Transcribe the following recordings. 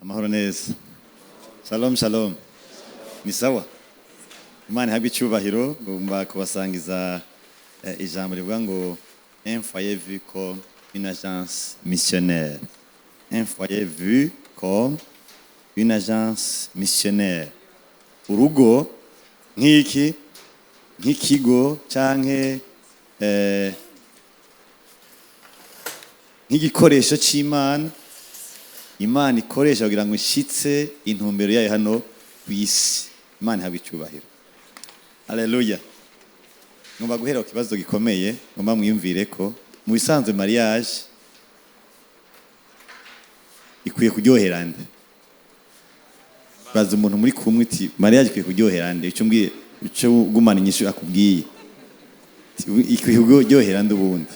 Amahoro neza. Shalom shalom. Ni sawa. Imana ihabwe icyubahiro. Ngomba kubasangiza ijambo rivuga ngo un foyer vu comme une agence missionnaire. Un foyer vu comme une agence missionnaire. Urugo nk'iki, nk'ikigo canke nk'igikoresho c'Imana, Imana ikoresha kugira ngo ishitse intumbero yayo hano ku isi. Imana ihabwe icyubahiro. Haleluya. Ngomba guhera ku kibazo gikomeye, ngomba mwiyumvire ko mu bisanzwe mariage ikwiye kuryohera nde? Baza umuntu muri kumwe uti mariage ikwiye kuryohera nde? Ico mbwiye, ico ugumana inyishu akubwiye. Ati, ikwiye kuryohera nde ubundi?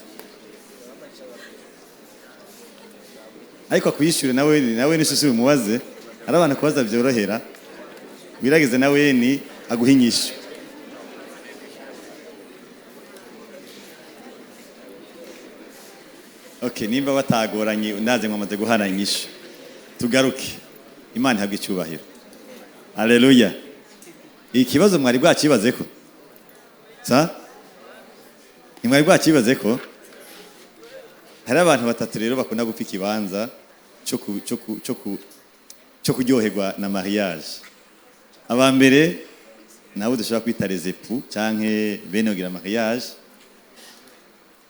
Ariko akwishyure nawe n'isusi bimubaze, ari abantu kubaza byorohera. Wirageze nawe ni aguha inyishu. Okay, nimba batagoranye ndaze mwamaze guhana inyishu. Tugaruke. Imana ihabwe icyubahiro. Haleluya. Ikibazo mwari bwakibaze ko? Sa? Nimwari bwakibaze ko? Hari abantu batatu rero bakunda gupfa ikibanza cyo kuryoherwa na mariage. Aba mbere nabo dushobora kwita les époux canke bene kugira mariage.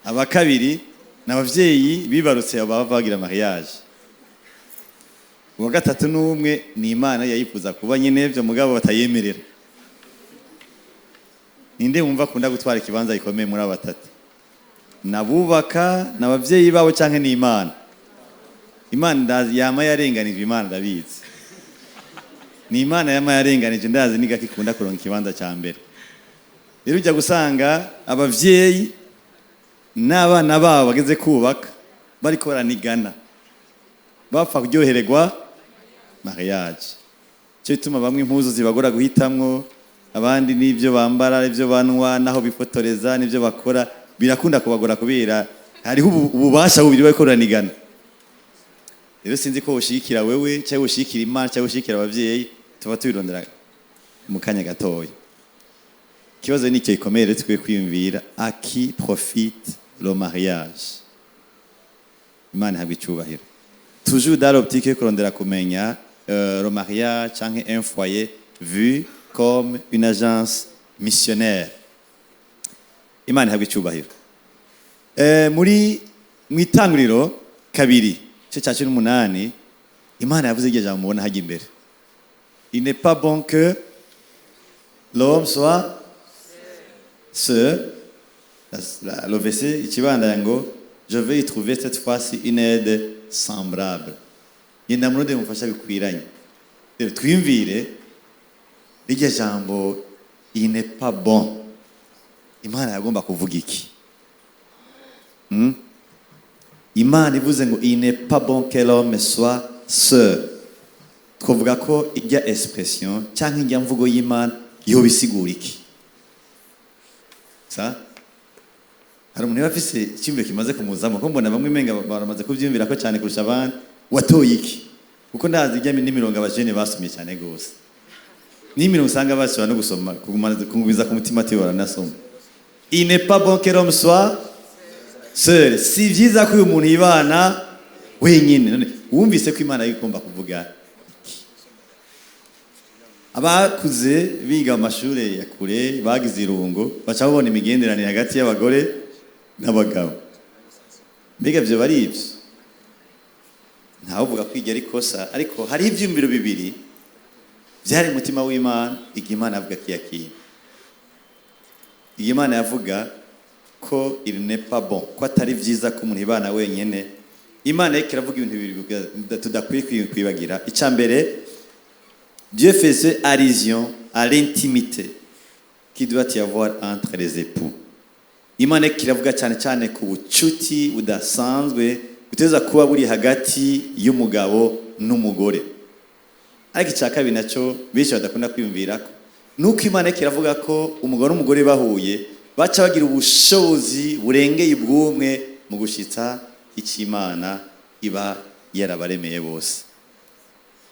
Aba kabiri ni abavyeyi bibarutse baba bagira mariage. Uwa gatatu n'umwe ni Imana yayifuza kuba nyene ivyo mugabo batayemerera. Ninde wumva akunda gutwara ikibanza gikomeye muri aba batatu? Nabubaka, n'abavyeyi babo canke ni Imana? Imana ndazi yama yarenganije, Imana ndabizi. Ni Imana yama yarenganije, ndazi ni gake ikunda kuronka ikibanza ca mbere. Rero ujya gusanga abavyeyi n'abana babo bageze kubaka bariko baranigana, bapfa kuryohererwa mariage. Cyo bituma bamwe impuzu zibagora guhitamwo, abandi n'ivyo bambara, n'ivyo banwa, naho bifotoreza, n'ivyo bakora birakunda kubagora kubera hariho ububasha bubiri bariko baranigana. Rero sinzi ko woshigikira wewe cyangwa woshigikira Imana cyangwa woshigikira abavyeyi, tuba tubirondera mu kanya gatoya. Ikibazo ni icyo gikomeye rero tukwiye kwiyumvira, à qui profite le mariage? Imana ihabwe icyubahiro. Toujours dans l'optique yo kurondera kumenya le mariage canke un foyer vu comme une agence missionnaire. Imana ihabwe icyubahiro. Muri mwitanguriro kabiri igice cya 18, Imana yavuze iryo jambo mubona hajya imbere. Il n'est pas bon que l'homme soit seul. Le verset ikibandanya ngo je vais y trouver cette fois-ci une aide semblable. Ngenda murundi mufasha bikwiranye. Rero twiyumvire iryo jambo il n'est pas bon. Imana yagomba kuvuga iki? Imana ivuze ngo il n'est pas bon que l'homme soit seul. Twavuga ko ijya expression cyangwa ijya mvugo y'Imana yoba isigura iki? Sa? Hari umuntu yaba afise icyumviro kimaze kumuzamo, ko mbona bamwe umenga baramaze kubyiyumvira ko cyane kurusha abandi. Watoye iki? Kuko ndazi ijya n'imirongo abajene basomye cyane gose. N'imirongo usanga bashobora no gusoma, kugumiza ku mutima ati baranasoma. Il n'est pas bon que l'homme soit seul. Si vyiza ko uyu muntu yibana wenyine. None wumvise ko Imana igomba kuvuga iki? Abakuze biga mu mashure ya kure bagize irungo baca babona imigenderanire hagati y'abagore n'abagabo. Mbega vyo bari ivyo? Ntawuvuga ko iryo ari ikosa, ariko hariho ivyumviro bibiri vyari umutima w'Imana igihe Imana yavuga kiya kintu. Igihe Imana yavuga ko il n'est pas bon, ko atari vyiza ko umuntu ibana wenyene, Imana yariko iravuga ibintu bibiri tudakwiye kwibagira. Ica mbere, Dieu faisait allusion à l'intimité qui doit y avoir entre les époux. Imana yariko iravuga cyane cyane ku bucuti budasanzwe buteza kuba buri hagati y'umugabo n'umugore. Ariko icya kabiri nacyo benshi badakunda kwiyumvira ko nuko Imana yariko iravuga ko umugabo n'umugore bahuye baca bagira ubushobozi burengeye ubw'umwe mu gushitsa icyo Imana iba yarabaremeye bose.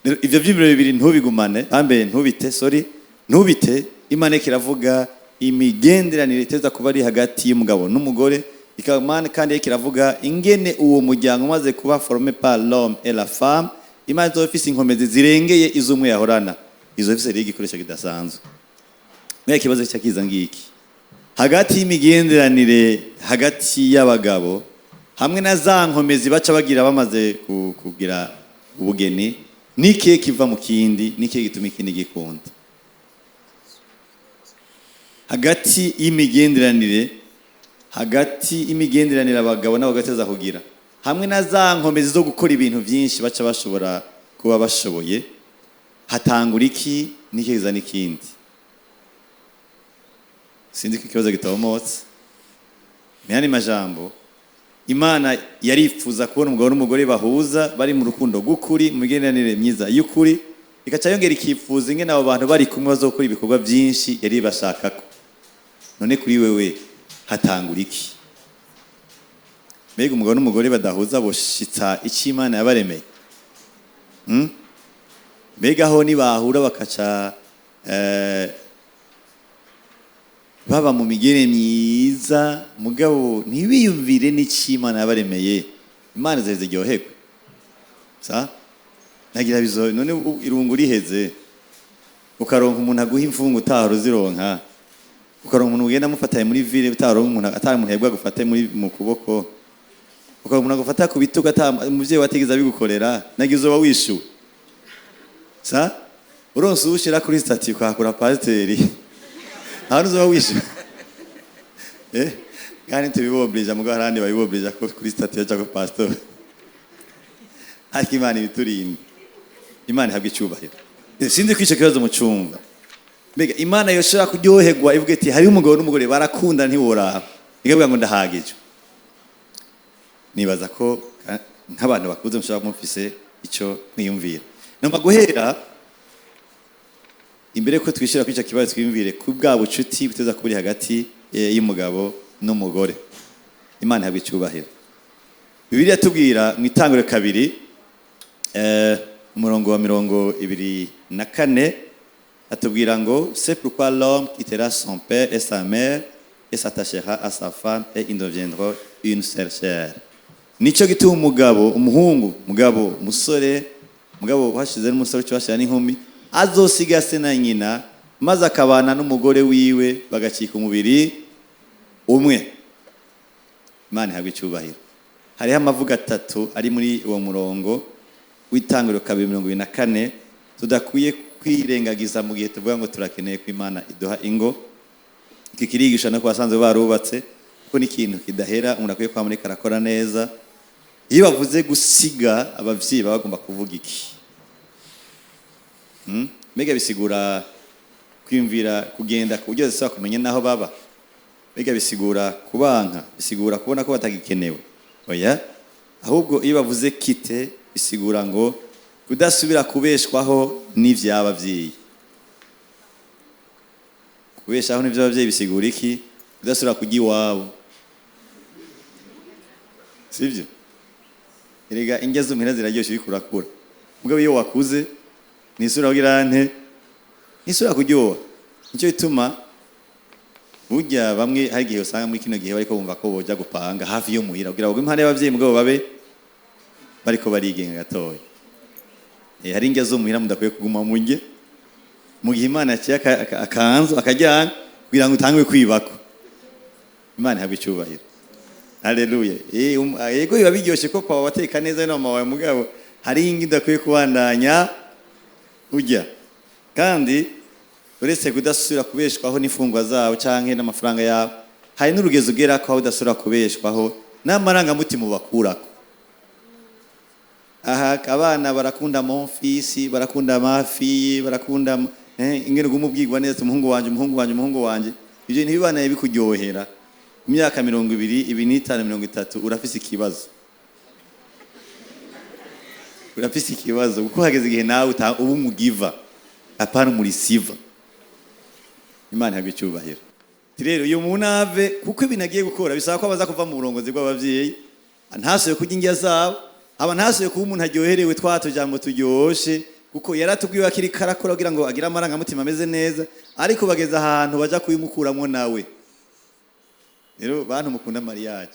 Rero ivyo vyiyumviro bibiri ntubigumane, bambe ntubite, sorry, ntubite. Imana iriko iravuga imigenderanire iteza kuba ari hagati y'umugabo n'umugore, ikaba Imana kandi iriko iravuga ingene uwo muryango umaze kuba formé par l'homme et la femme, Imana izoba ifise inkomezi zirengeye iz'umwe yahorana, izoba ifise rero igikoresho kidasanzwe. Mbega ikibazo cyakiza ngiki: hagati y'imigenderanire hagati y'abagabo hamwe na za nkomezi baca bagira bamaze kugira ubugeni, n'ikihe kiva mu kindi? N'ikihe gituma ikindi gikunda? Hagati y'imigenderanire abagabo n'abagore bateza kugira hamwe na za nkomezi zo gukora ibintu byinshi baca bashobora kuba bashoboye, hatangura iki? N'ikihe kizana ikindi? Sinzi ko ikibazo gitomotse. Mu yandi majambo, Imana yarifuza kubona umugabo n'umugore bahuza, bari mu rukundo rw'ukuri, mu migenderanire myiza y'ukuri, ikaca yongera ikifuza ingene abo bantu bari kumwe bazokora ibikorwa byinshi yari bashakako. None kuri wewe hatangura iki? Mbega umugabo n'umugore badahuza boshitsa icyo Imana yabaremeye? Mbega aho nibahura bakaca baba mu migere myiza, mugabo ntibiyumvire n'icyo Imana yabaremeye, Imana izaheze iryoherwe? Sa nagira bizo. None irungu riheze, ukaronka umuntu aguha imfungu utahora uzironka, ukaronka umuntu ugenda mufataye muri ville utaronka umuntu, atari umuntu yebwa agufate muri mu kuboko, ukaronka umuntu agufata ku bitugu ata umuvyeyi watigeze abigukorera, nagize uba wishuwe. Sa uronse uwushira kuri statut ukahakura pasiteri, nta uzoba wishuwe. Kandi tubiboblija, mugabo hari abandi babiboblija ko kuri statut yaca ko pastor. Ariko Imana ibiturinda, Imana ihabwa icyubahiro. Sinzi ko icyo kibazo mucumva. Mbega Imana yoshobora kuryoherwa ivuga iti hariho umugabo n'umugore barakunda ntiworaba, ikavuga ngo ndahagije? Nibaza ko nk'abantu bakuze mushobora kuba mufise icyo mwiyumvira. Noma guhera imbere ko twishira kuri icyo kibazo, twiyumvire ku bwa bucuti buteza kuba buri hagati y'umugabo n'umugore. Imana ihabwa icyubahiro. Bibiliya tubwira mu Itanguriro 2, umurongo wa 24, atubwira ngo: "C'est pourquoi l'homme quittera son père et sa mère et s'attachera à sa femme et ils deviendront une seule chair." Nicyo gituma umugabo, umuhungu, mugabo, umusore, mugabo hashize n'umusore uca bashira n'inkumi, azosiga se na nyina maze akabana n'umugore wiwe, bagacika umubiri umwe. Imana ihabwa icyubahiro. Hariho amavuga atatu ari muri uwo murongo w'Itanguriro 2:24 tudakwiye kwirengagiza mu gihe tuvuga ngo turakeneye ko Imana iduha ingo. Iki kirigisha no ku basanzwe barubatse, kuko ni ikintu kidahera, umuntu akwiye kuba muri karakora neza. Iyo bavuze gusiga abavyeyi, baba bagomba kuvuga iki? Mbega bisigura kwiyumvira kugenda ku buryo badashobora kumenya n'aho baba? Mbega bisigura kubanka? Bisigura kubona ko batagikenewe? Oya, ahubwo iyo bavuze quitter, bisigura ngo kudasubira kubeshwaho n'ivy'abavyeyi. Kubeshaho n'ivy'abavyeyi bisigura iki? Kudasubira kurya iwabo, sibyo? Erega indya z'umuhira ziraryoshe uriko urakura, mugabo iyo wakuze ntisubira kugira nte, ntisubira kuryoha. Nicyo gituma burya bamwe hari igihe usanga muri kino gihe bariko bumva ko boja gupanga hafi yo muhira kugira ngo impande y'abavyeyi, mugabo babe bariko barigenga gatoya. Hari indya zo muhira mudakwiye kuguma murye mu gihe Imana yaciye akanzu akajyana kugira ngo utangwe kwibako. Imana ihabwe icyubahiro. Haleluya. Yego, biba biryoshe ko papa bateka neza na mama wawe, mugabo hari ingi udakwiye kubandanya urya. Kandi uretse kudasubira kubeshwaho n'imfungwa zabo canke n'amafaranga yabo, hari n'urugezo ugera ko aho udasubira kubeshwaho n'amarangamutima ubakurako. Aha abana barakunda mon fils, barakunda ma fille, barakunda ingene uguma ubwirwa neza, umuhungu wanje, umuhungu wanje, umuhungu wanje. Ibyo ntibibanaye bikuryohera imyaka 20, 25, 30, urafise ikibazo, urafise ikibazo, kuko hageze igihe nawe uba umugiva, apana umurisiva. Imana ihabwe icyubahiro. Rero uyu muntu ave, kuko ibintu agiye gukora bisaba ko abaza kuva mu burongozi bw'abavyeyi, ntasuye kurya indya zabo, aba ntasuye kuba umuntu aryoherewe twa tujambo turyoshe, kuko Kuko yaratubwiye akiri karakora kugira ngo agire amarangamutima ameze neza, ariko bageze ahantu baja kubimukuramwo nawe. Rero bantu mukunda mariage,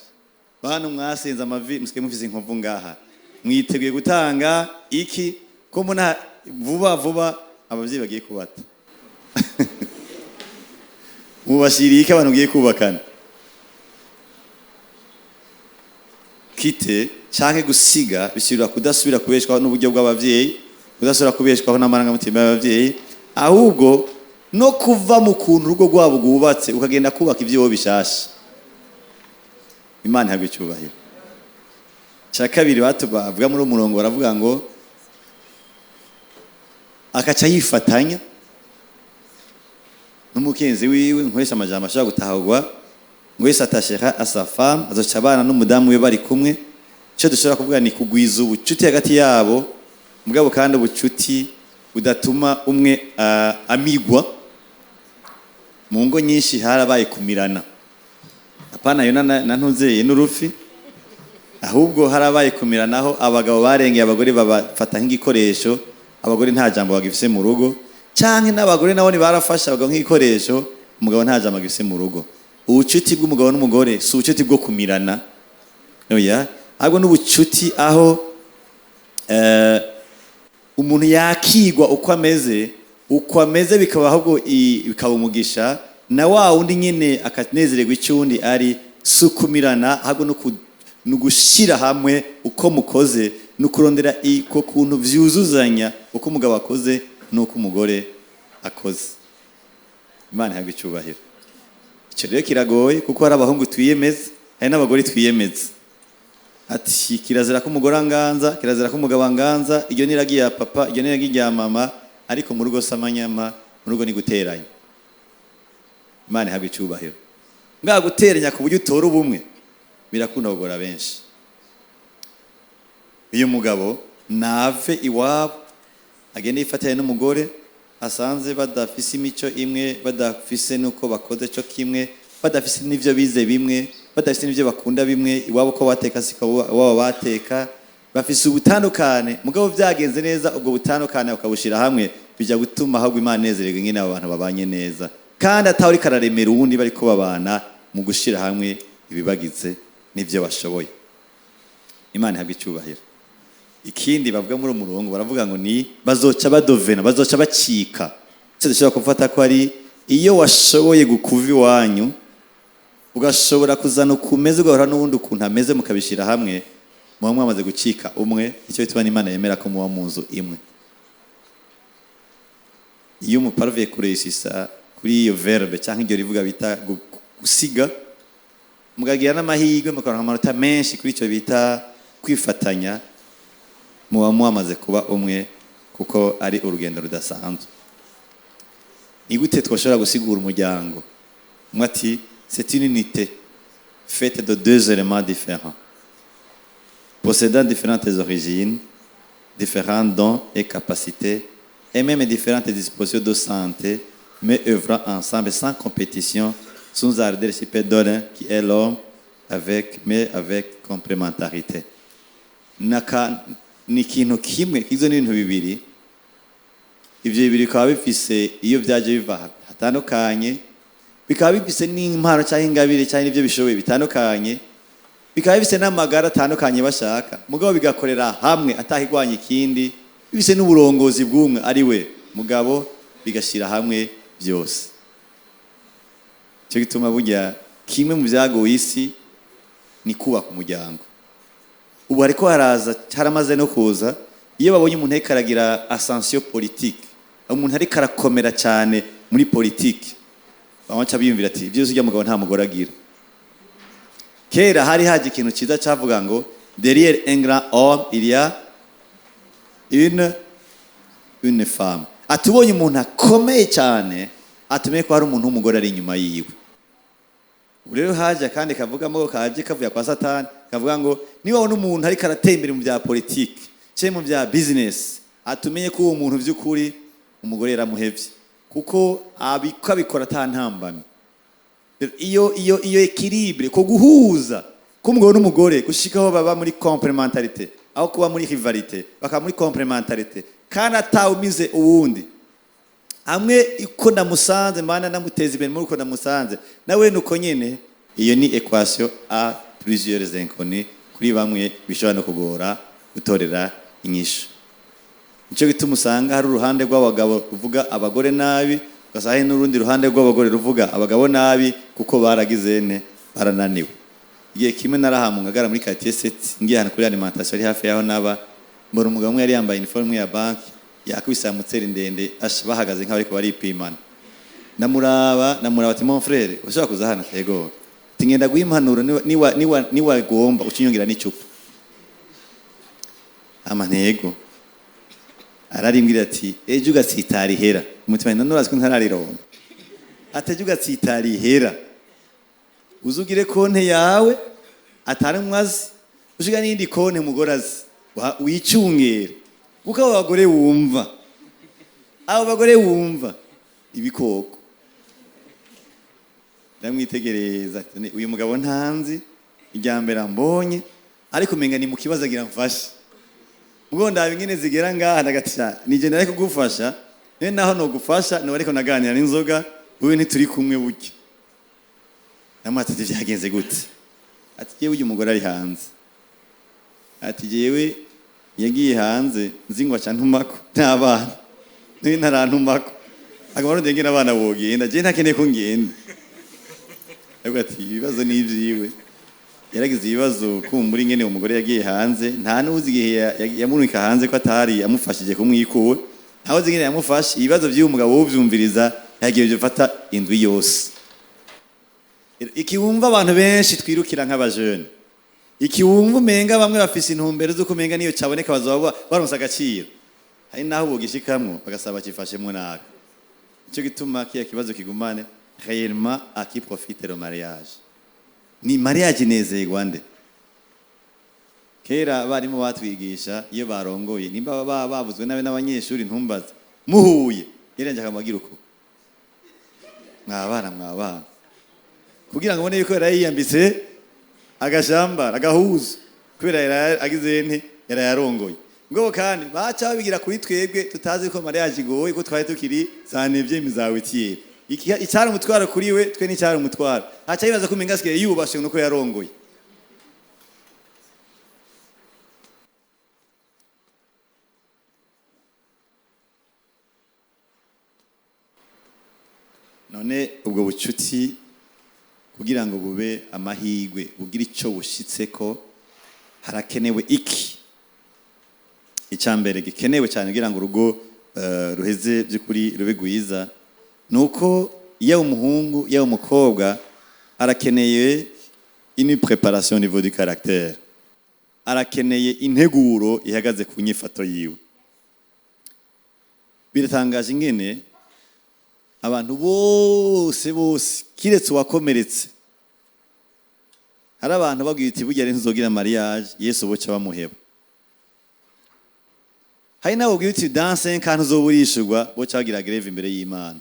bantu mwasenze amavi, musigaye mufise inkovu ngaha, mwiteguye gutanga iki? Ko muna vuba vuba abavyeyi bagiye kubata, mubashiriye iki abantu ugiye kubakana? Quitter canke gusiga bisubira kudasubira kubeshwaho n'uburyo bw'abavyeyi, kudasubira kubeshwaho n'amarangamutima y'abavyeyi, ahubwo no kuva mu kuntu urugo rwabo rwubatse, ukagenda kubaka ivyo bishasha. Imana ihabwe icyubahiro. Cya kabiri bavuga muri uwo murongo, baravuga ngo akaca yifatanya n'umukenzi wiwe. Nkoresha amajambo ashobora gutahurwa ngo wese s'attachera à sa femme, azoca abana n'umudamu we bari kumwe. Icyo dushobora kuvuga ni kugwiza ubucuti hagati yabo, mugabo kandi ubucuti budatuma umwe amigwa. Mu ngo nyinshi harabaye kumirana, apana Yona na ntuzeye n'urufi, ahubwo harabaye kumiranaho abagabo barengeye abagore, babafata nk'igikoresho, abagore nta jambo bagifise mu rugo, canke n'abagore nabo barafashe abagabo nk'igikoresho, umugabo nta jambo agifise mu rugo. Ubucuti bw'umugabo n'umugore si ubucuti bwo kumirana, oya, ahubwo n'ubucuti aho umuntu yakigwa uko ameze, uko ameze bikaba ahubwo bikaba umugisha, na wa wundi nyine akanezererwa icyo uwundi ari. Si ukumirana, ahubwo ni ugushyira hamwe uko mukoze, ni ukurondera iko kuntu vyuzuzanya, uko umugabo akoze n'uko umugore akoze. Imana ihabwe icyubahiro. Icyo rero kiragoye, kuko hari abahungu twiyemeza, hari n'abagore twiyemeza, ati kirazira ko umugore anganza, kirazira ko umugabo anganza, iryo ni iragi ya papa, iryo ni iragi rya mama. Ariko mu rugo si amanyama, mu rugo ni guteranya. Imana ihabwe icyubahiro. Bwa guteranya ku buryo utora ubumwe birakunda kugora benshi. Uyu mugabo nave iwabo, agende yifatanya n'umugore asanze badafise imico imwe, badafise n'uko bakoze cyo kimwe, badafise n'ivyo bize bimwe, badafise n'ivyo bakunda bimwe. Iwabo ko bateka siko iwabo bateka, bafise ubutandukane. Mugabo vyagenze neza, ubwo butandukane bakabushira hamwe, bijya gutuma ahubwo Imana inezererwa ingene abo bantu babanye neza, kandi atawe ariko araremera uwundi, bariko babana mu gushira hamwe ibibagize n'ivyo bashoboye. Imana ihabwe icyubahiro. Ikindi bavuga muri uwo murongo, baravuga ngo ni bazoca badovena, bazoca bacika. Icyo dushobora gufata ko ari iyo washoboye gukuva iwanyu, ugashobora kuzana uko umeze, ugahora n'ubundi ukuntu ameze, mukabishyira hamwe, muba mwamaze gucika umwe. Icyo bituma n'Imana yemera ko muba mu nzu imwe. Iyo umuparuviye kuresisa kuri iyo verbe cyangwa iryo rivuga bita gusiga, mukagira n'amahirwe mukaronka amanota menshi kuri icyo bita kwifatanya, muba mwamaze kuba umwe, kuko ari urugendo rudasanzwe. Ni gute twashobora gusigura umuryango? Umwe ati: "C'est une unité faite de deux éléments différents, possédant différentes origines, différents dons et capacités, et même différentes dispositions de santé, mais œuvrant ensemble sans compétition, sous le leadership de l'un qui est l'homme, avec, mais avec complémentarité." Naka ni ikintu kimwe kigizwe n'ibintu bibiri. Ivyo bibiri bikaba bifise iyo vyaje biva hatandukanye, bikaba bifise n'impano cyangwa ingabire cyangwa n'ibyo bishoboye bitandukanye, bikaba bifise n'amagara atandukanye bashaka, mugabo bigakorera hamwe atahigwanya ikindi, bifise n'uburongozi bw'umwe ari we mugabo, bigashyira hamwe byose. Cyo gituma burya kimwe mu byagoye isi ni kubaka umuryango. Ubu hariko haraza, haramaze no kuza, iyo babonye umuntu ariko aragira ascension politique, umuntu ariko arakomera cyane muri politike, baca biyumvira ati: "Byose ujya mugabo nta mugore agira." Kera hari haje ikintu cyiza cyavuga ngo: "Derrière un grand homme, il y a une femme." Ati ubonye umuntu akomeye cyane, atumenye ko hari umuntu w'umugore ari inyuma yiwe. Ubu rero haje akandi kavugamo, kaje kavuye kwa Satani, kavuga ngo niba wabona umuntu ariko aratera imbere mu bya politiki cyangwa mu bya business, atumenye ko uwo muntu by'ukuri umugore yaramuhevye, kuko abiko abikora ata ntambamyi. Iyo équilibre, ko guhuza k'umugabo n'umugore gushikaho baba muri complémentarité, aho kuba muri rivalité bakaba muri complémentarité, kandi bagakorera hamwe, Kandi atawumize uwundi. Hamwe uko namusanze mana namuteza imbere muri uko namusanze, nawe nuko nyene. Iyo ni équation à plusieurs inconnues, kuri bamwe bishobora no kugora gutorera inyishu. Nicyo gituma usanga hari uruhande rw'abagabo ruvuga abagore nabi, ugasanga hari n'urundi ruhande rw'abagore ruvuga abagabo nabi, kuko baragize ne barananiwe. Igihe kimwe narahamu ngagara muri quartier 7, ngiye ahantu kuri alimentation ari hafi yaho naba, mbona umugabo umwe yari yambaye uniforme ya banki, yakubise amutseri ndende, asha bahagaze nk'abariko baripimana. Ndamuraba, ndamuraba ati: "Mon frère, ushobora kuza hano?" "Yego." Ati: "Ngenda guha impanuro, niwa gomba ucinyongera n'icupa." Ama ntego ararimbwira ati: "Ejo ugatsitara ihera." Umutima none urazi ko ntararironka. Ati: "Ejo ugatsitara ihera, uzugire konte yawe atari mwazi, ushiga n'iyindi konte umugore azi, wicungere, kuko abo bagore wumva ibikoko." Ndamwitegereza ati: "Uyu mugabo ntanzi, irya mbere ambonye, ariko umenga ni mu kibazo agira mfashe." Ubwo ndaba ingene zigera ngaha, ndagatisha nije nari kugufasha none, naho nogufasha no, ariko naganira n'inzoga, wewe ntituri kumwe burya. Namwati ati: "Vyagenze gute?" Ati: "Jewe uyu mugore ari hanze." Ati: "Jewe yagiye hanze nzi ngo aca ntumako n'abana, niwe ntarantumako, akaba arondeye ingene abana bogenda, jewe ntakeneye ko ngenda." Ariko ati ibibazo ni ivyiwe, yaragize ibibazo kumbura ingene umugore yagiye hanze, nta n'uzi igihe yamurungika hanze ko atari amufashije kumwikura, ntawe uzi ingene yamufashe. Ibibazo vy'uyu mugabo wovyumviriza, yagiye bifata indwi yose. Ikiwumva abantu benshi twirukira nk'abajene, ikiwumva umenga bamwe bafise intumbero z'uko umenga niyo caboneka bazoba baronse agaciro, hari naho bogishikamwo bagasaba bakifashemwo nabi. Nico gituma kiya kibazo kigumane: réellement, à qui profite le mariage? Ni mariage inezerwa nde? Kera abarimu batwigisha iyo barongoye, nimba baba bavuzwe nabi n'abanyeshuri, ntumbaze, muhuye yerenje akamubwira uko: "Mwabana, mwabana," kugira ngo ubone yuko yari yiyambitse agashambara, agahuzu, kubera yari agize nte, yari yarongoye. Ngo kandi baca babigira kuri twebwe tutazi ko mariage igoye, ko twari tukiri za neuvième, za huitième. Icyari umutwaro kuri we, twe n'icyari umutwaro. Haca yibaza ko umenga asigaye yubashe nuko yarongoye. None ubwo bucuti, kugira ngo bube amahirwe, bugire icyo bushitseko, harakenewe iki? Icya mbere gikenewe cyane kugira ngo urugo ruheze by'ukuri rube rwiza, ni uko yaba umuhungu yaba umukobwa arakeneye une préparation au niveau du caractère, arakeneye integuro ihagaze ku nyifato yiwe. Biratangaje ingene abantu bose bose, kiretse uwakomeretse, hari abantu babwira iti: "Burya rero ntuzogira mariage," Yesu boca bamuheba. Hari n'abo babwira uti: "Dans 5 ans ntuzoba urishurwa," boca bagira grève imbere y'Imana.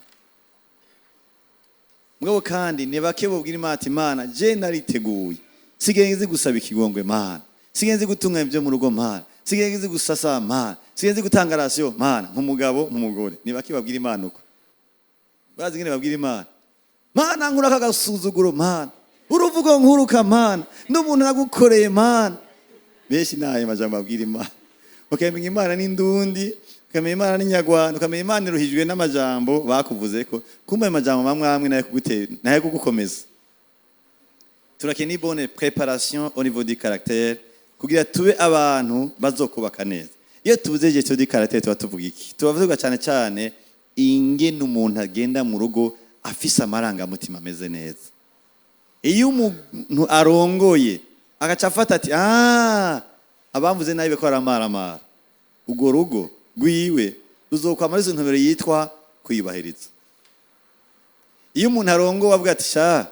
Mugabo kandi ni bake bobwira Imana ati: "Imana, je nariteguye, sigaye nzi gusaba ikigongwe Mana, sigaye nzi gutunganya ibyo mu rugo Mana, sigaye nzi gusasa Mana, sigaye nzi gutanga ration Mana, nk'umugabo nk'umugore." Ni bake babwira Imana uko. Bazi ingene babwira Imana: "Mana, nkura aka gasuzuguro Mana, uruvugo nkuruka Mana, n'umuntu nagukoreye Mana." Benshi nayo majambo babwira Imana, ukamenya Imana n'indundi, ukamenya Imana n'inyarwanda, ukamenya Imana iruhijwe n'amajambo bakuvuze ko kumva ayo majambo mamwe amwe nayo kugutera, nayo kugukomeza. Turakeneye bonne préparation au niveau du caractère kugira tube abantu bazokubaka neza. Iyo tuvuze gestion du caractère, tuba tuvuga iki? Tuba tuvuga cyane cyane ingene umuntu agenda mu rugo afise amarangamutima ameze neza. Iyo umuntu arongoye agaca afata ati: "Ah, abamvuze nabi ko aramaramara," urwo rugo rwiwe ruzokwama ari intumbero yitwa kwiyubahiriza. Iyo umuntu arongowe avuga ati: "Sha,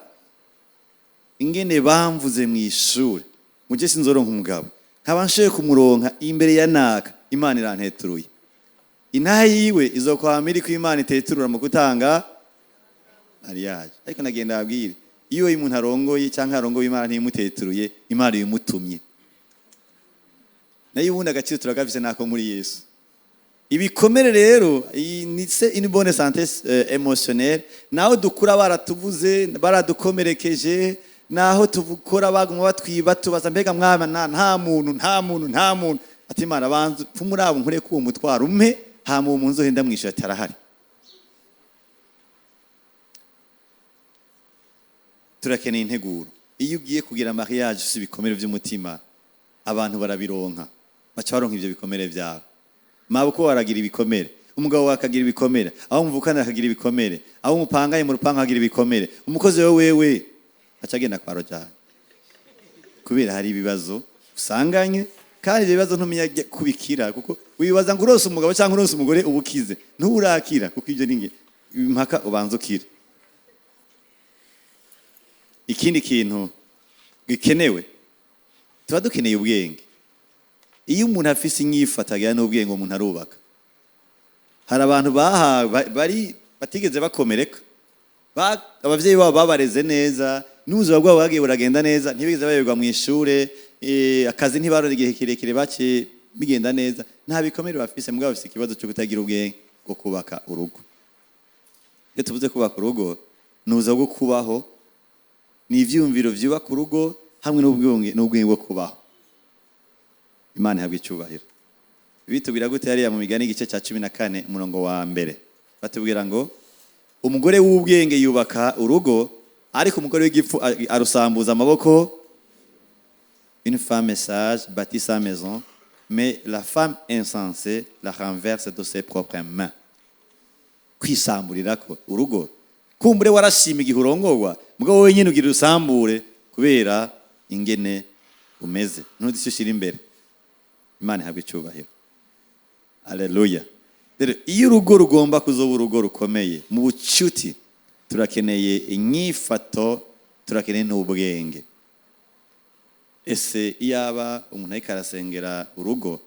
ingene bamvuze mu ishuri, mujye sinzoronka umugabo, nkaba nshoboye kumuronka imbere ya naka, Imana iranteturuye," intahe yiwe izokwama iri ko Imana iteturura mu gutanga mariage. Ariko nagenda abwire, iyo umuntu arongoye cyangwa arongoye Imana ntimuteturuye, Imana ibimutumye. Nayo ubundi agaciro turagafise nako muri Yesu. Ibikomere rero iyi ni c'est une bonne santé émotionnelle. Naho dukura baratuvuze, baradukomerekeje, naho tuvukora baguma batwiba, tubaza: "Mbega mwama nta muntu, nta muntu, nta muntu?" Ati: "Imana, banza pfume abo nkure ko uwo mutwaro umpe, hama uwo muntu nzohenda mwishyura." Ati: "Arahari." Turakeneye integuro. Iyo ugiye kugira mariage, si ibikomere by'umutima, abantu barabironka, baca baronka ivyo bikomere vyabo. Mabukwe waragira ibikomere, umugabo wawe akagira ibikomere, aho muvukana akagira ibikomere, aho mupangaye mu rupangu akagira ibikomere, umukozi wewe wewe aca agenda kwa rojani kubera hari ibibazo usanganye. Kandi ibyo bibazo ntumenya kubikira, kuko wibaza ngo urose umugabo cyangwa urose umugore uba ukize. Nturakira, kuko ibyo ni impaka ubanza ukire. Ikindi kintu gikenewe, tuba dukeneye ubwenge. Iyo umuntu afise inyifato agira n'ubwenge, umuntu arubaka. Hari abantu bahawe bari batigeze bakomereka. Abavyeyi babo babareze neza, n'ubuzima bwabo bwagiye buragenda neza, ntibigeze bayoberwa mu ishure, akazi ntibarora igihe kirekire, bake bigenda neza, nta bikomere bafise, mugabo bafise ikibazo cyo kutagira ubwenge bwo kubaka urugo. Iyo tuvuze kubaka urugo, ni ubuzima bwo kubaho, ni ivyiyumviro vyubaka urugo hamwe n'ubwenge bwo kubaho. Imana ihabwa icyubahiro. Bitubwira gute hariya mu Migani, igice cya 14, umurongo wa mbere? Batubwira ngo umugore w'ubwenge yubaka urugo, ariko umugore w'igipfu arusambuza amaboko. Une femme sage bâtit sa maison, mais la femme insensée la renverse de ses propres mains. Kwisamburirako urugo. Kumbure warashima igihe urongorwa, mugabo wowe nyine ugira urusambure kubera ingene umeze, ntuzi icyo ushyira imbere. Imana ihabwa icyubahiro. Aleluya. Rero iyo urugo rugomba kuzoba urugo rukomeye mu bucuti, turakeneye inyifato, turakeneye n'ubwenge. Ese iyaba umuntu ariko arasengera urugo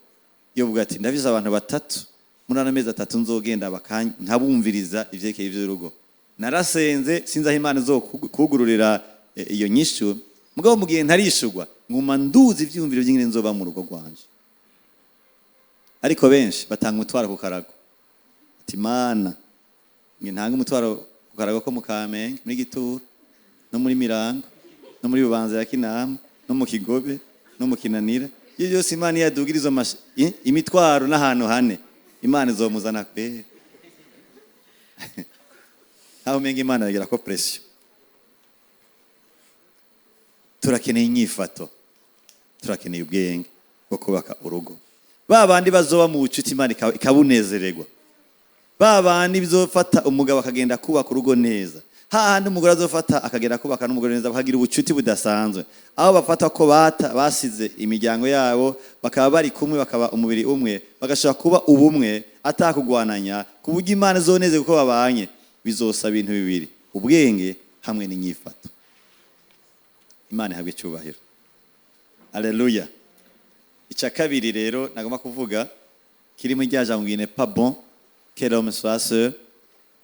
yovuga ati: "Ndabizi, abantu batatu muri ano mezi 3 nzogenda nkabumviriza ivyerekeye ivy'urugo. Narasenze, sinzi aho Imana izokugururira iyo nyishu, mugabo mu gihe ntarishurwa nguma nduzi ivyiyumviro vy'ingene nzoba mu rugo rwanje." Ariko benshi batanga umutwaro ku karago, ati: "Mana, nge ntanga umutwaro ku karago ko mu Kamenge, muri Gituro, no muri Mirango, no muri Bubanza ya Kinama, no mu Kigobe, no mu Kinanira." Iyo byose Imana iyo yadugira izo imitwaro n'ahantu hane, Imana izomuzana kwera. Nkaho umenga Imana yagira ko pression. Turakeneye inyifato, turakeneye ubwenge bwo kubaka urugo. Ba bandi bazoba mu bucuti, Imana ikabunezererwa, ba bandi bizofata umugabo akagenda kubaka urugo neza, hahandi umugore azofata akagenda kubaka n'umugore neza, bakagira ubucuti budasanzwe, aho bafata ko basize imiryango yabo, bakaba bari kumwe, bakaba umubiri umwe, bagashobora kuba ubumwe atakugwananya, ku buryo Imana izoneze kuko babanye. Bizosaba ibintu bibiri: ubwenge hamwe n'inyifato. Imana ihabwe icyubahiro. Aleluya. Icya kabiri rero nagomba kuvuga kiri muri rya jambo ngo "il n'est pas bon que l'homme soit seul".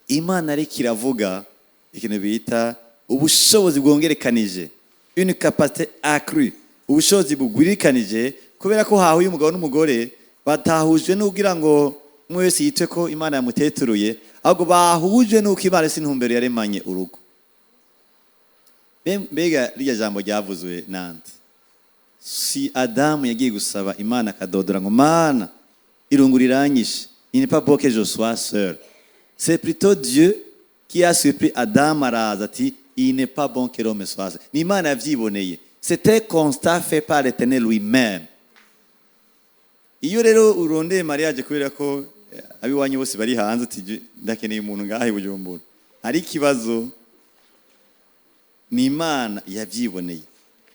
Imana ariko iravuga ikintu bita ubushobozi bwongerekanije, une capacité accrue, ubushobozi bugwirikanije, kubera ko hahuye umugabo n'umugore, batahujwe n'ugira ngo umwe wese yitwe ko Imana yamuteturuye, ahubwo bahujwe n'uko Imana isi intumbero yaremanye urugo. Mbega rirya jambo ryavuzwe nande? Si Adamu yagiye gusaba Imana, akadodora ngo: "Mana, irungu riranyishe, il n'est pas bon que je sois seul"? C'est plutôt Dieu qui a surpris Adam, araza ati: "Il n'est pas bon que l'homme soit seul." Ni Imana yavyiboneye. C'était constat fait par l'Éternel lui-même. Iyo rero urondeye mariage kubera ko abiwanyu bose bari hanze, uti: "Ndakeneye umuntu ngaha i Bujumbura", hari ikibazo. Ni Imana yavyiboneye.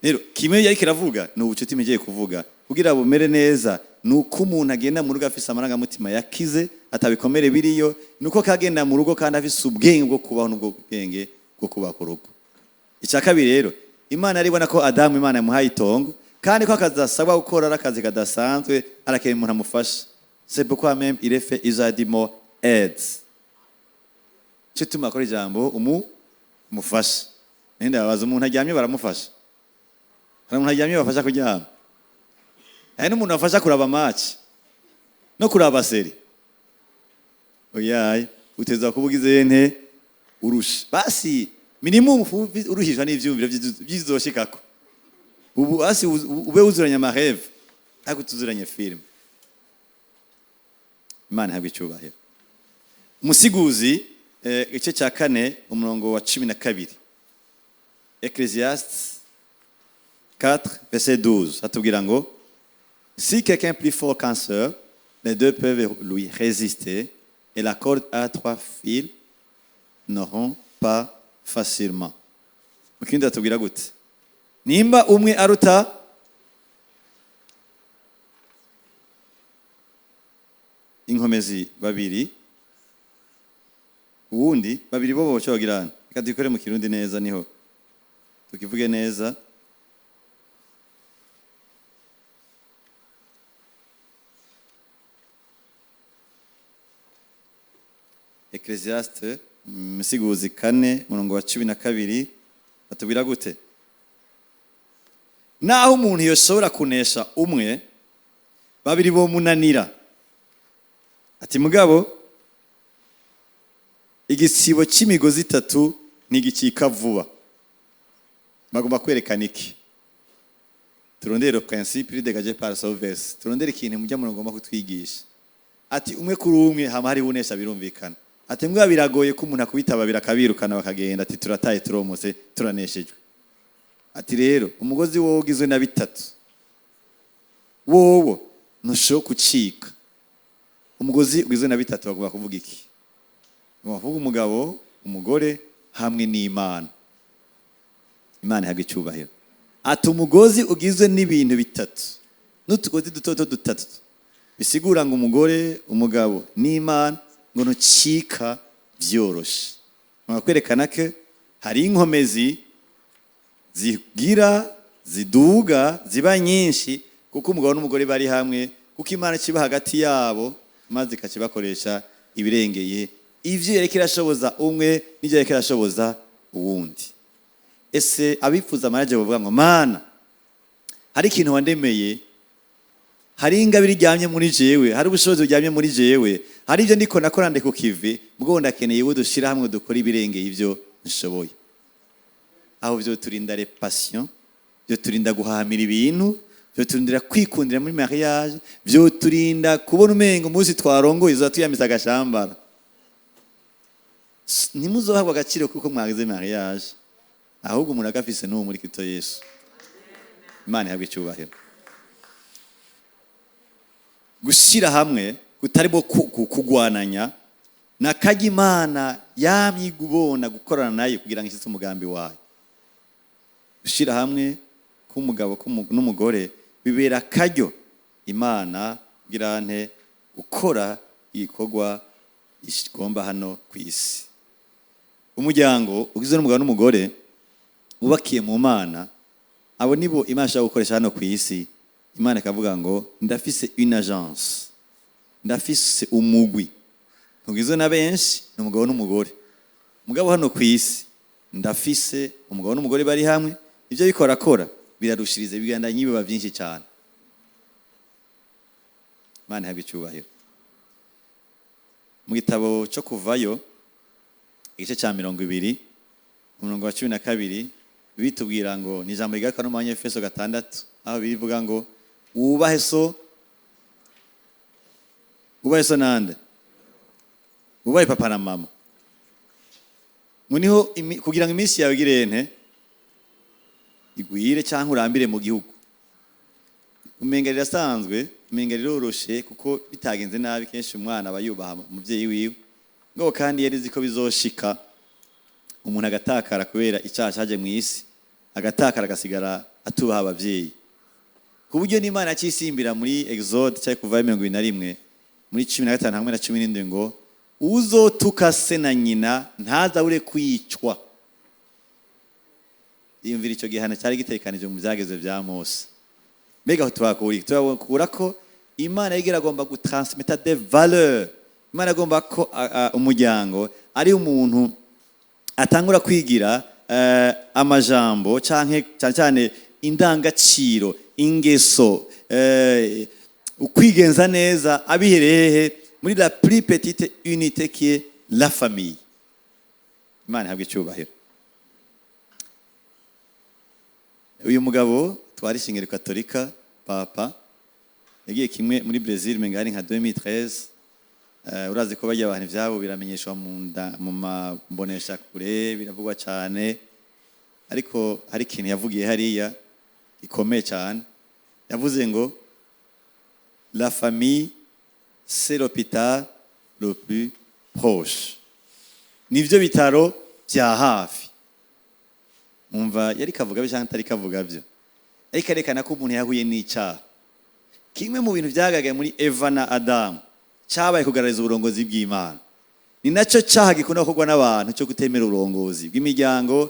Rero kimwe yariko iravuga ni ubucuti migiye kuvuga. Kugira bumere neza, ni uko umuntu agenda mu rugo afise amarangamutima yakize, atabikomere biriyo, ni uko kagenda mu rugo kandi afise ubwenge bwo kubaho n'ubwo bwenge bwo kubaka urugo. Icya kabiri rero, Imana yaribona ko Adamu Imana yamuhaye itongo, kandi ko akazi asabwa gukora ari akazi kadasanzwe, arakeneye umuntu amufasha. C'est pourquoi même il est fait usage du mot "aide". Cyo tuma akora ijambo umufasha. Nenda babaza: umuntu aryamye baramufasha? Hari umuntu aryamye bafasha kuryama? Hari n'umuntu bafasha kuraba match no kuraba série? Oyaye, uteza kuba ugize nte? Urusha basi minimum uruhijwa n'ivyumviro vyizoshikako. Ubu basi ube wuzuranye ama rêves, ariko utuzuranye film. Imana ihabwe icyubahiro. Umusiguzi, igice cya 4, umurongo wa 12, Ecclésiaste 4 verset 12, atubwira ngo: "Si quelqu'un plus fort qu'un seul, les deux peuvent lui résister, et la corde à trois fils ne rompt pas facilement." Mu kindi atubwira gute? Nimba umwe aruta inkomezi babiri, uwundi babiri bo boca bagirana. Reka dukore mu Kirundi neza, niho tukivuge neza. Ecclésiaste, Musiguzi 4, murongo wa 12, batubwira gute? Naho umuntu yoshobora kunesha umwe, babiri bo munanira. Ati mugabo igisibo cy'imigozi itatu ntigicika vuba. Bagomba kwerekana iki? Turondere le principe dégagé par ce verset, turondere ikintu mujya murongo ngomba kutwigisha. Ati umwe kuri umwe hama hariho unesha, birumvikana. Ati mbwa biragoye ko umuntu akubita babiri akabirukana bakagenda, ati turataye, turomotse, turaneshejwe. Ati rero umugozi wowe ugizwe na bitatu, wowo ntushobora gucika. Umugozi ugizwe na bitatu bagomba kuvuga iki? Bagomba kuvuga umugabo, umugore hamwe n'Imana. Imana ihabwa icyubahiro. Ati umugozi ugizwe n'ibintu bitatu n'utugozi duto duto dutatu, bisigura ngo umugore, umugabo n'Imana, ngo ntucika byoroshe. Bagomba kwerekana ko hari inkomezi zigira ziduga ziba nyinshi kuko umugabo n'umugore bari hamwe, kuko Imana kiba hagati yabo, maze ikakibakoresha ibirengeye ivyo yariko irashoboza umwe n'ivyo yariko irashoboza uwundi. Ese abifuza mariage bavuga ngo: "Mana, hari ikintu wandemeye, hari ingabire iryamye muri jewe, hari ubushobozi buryamye muri jewe, hari ibyo ndiko nakora ndi ku kivi, mugabo ndakeneye uwo dushira hamwe dukora ibirengeye ivyo nshoboye." Aho byo turinda les passions, byo turinda guhahamira ibintu, byo turindira kwikundira muri mariage, byo turinda kubona umengo umunsi twarongoye uza tuyamiza agashambara. Ntimuzohabwa agaciro kuko mwagize mariage, ahubwo umuntu agafise n'uwo muri Kristo Yesu. Imana ihabwe icyubahiro. Gushyira hamwe kutarimo kugwananya nakajya Imana yamye igubona gukorana nayo kugira ngo ishyitse umugambi wayo. Gushyira hamwe k'umugabo n'umugore bibera akaryo Imana kugira nte? Gukora igikorwa igomba hano ku isi. Umuryango ugizwe n'umugabo n'umugore wubakiye mu Mana, abo nibo Imana ishobora gukoresha hano ku isi. Imana ikavuga ngo: "Ndafise une agence, ndafise umugwi ntugizwe na benshi, ni umugabo n'umugore. Mugabo hano ku isi ndafise umugabo n'umugore bari hamwe, ibyo bikorakora birarushiriza, bigenda biba byinshi cyane." Imana ihabwe icyubahiro. Mu gitabo cyo Kuvayo, igice cya 20, umurongo wa 12, bitubwira ngo, ni ijambo rigaruka no mu Banyefeso 6, aho bivuga ngo: "Wubahe so, wubahe so nande? Wubahe papa na mama." Ngo niho kugira ngo iminsi yawe igire nte? Igwire cyangwa urambire mu gihugu. Umenga rirasanzwe, umenga riroroshe, kuko bitagenze nabi kenshi umwana aba yubaha umubyeyi wiwe. Ngo kandi yari izi ko bizoshika umuntu agatakara kubera icyaha cyaje mu isi, agatakara agasigara atubaha ababyeyi, ku buryo n'Imana yakisimbira muri Exode cyangwa Kuva 21, muri 15 hamwe na 17, ngo: "Uzotuka se na nyina ntazabure kwicwa." Yumvira icyo gihano cyari gitekanije mu byageze bya Mose. Mbega aho tuhakura iki? Tuhakura ko Imana yigira agomba gutransmeta des valeurs. Imana agomba ko umuryango ari umuntu atangura kwigira amajambo canke cyane cyane indangagaciro, ingeso, ukwigenza neza, abihereye hehe? Muri la plus petite unité qui est la famille. Imana ihabwe icyubahiro. Uyu mugabo twari ishingiro katolika, papa yagiye kimwe muri Brazil, menga ari nka 2013. Urazi ko bajya abantu ivyabo biramenyeshwa mu mambonesha kure, biravugwa cyane, ariko hari ikintu yavugiye hariya gikomeye cyane. Yavuze ngo la famille, c'est l'hôpital le plus proche, nivyo bitaro bya hafi. Umva, yari kavuga byo cyangwa atari kavuga byo, ariko arekana ko umuntu yahuye n'icyaha. Kimwe mu bintu byagaragaye muri Eva na Adamu cyabaye kugaragaza uburongozi bw'Imana. Ni nacyo cyaha gikunda gukorwa n'abantu cyo kutemera uburongozi bw'imiryango,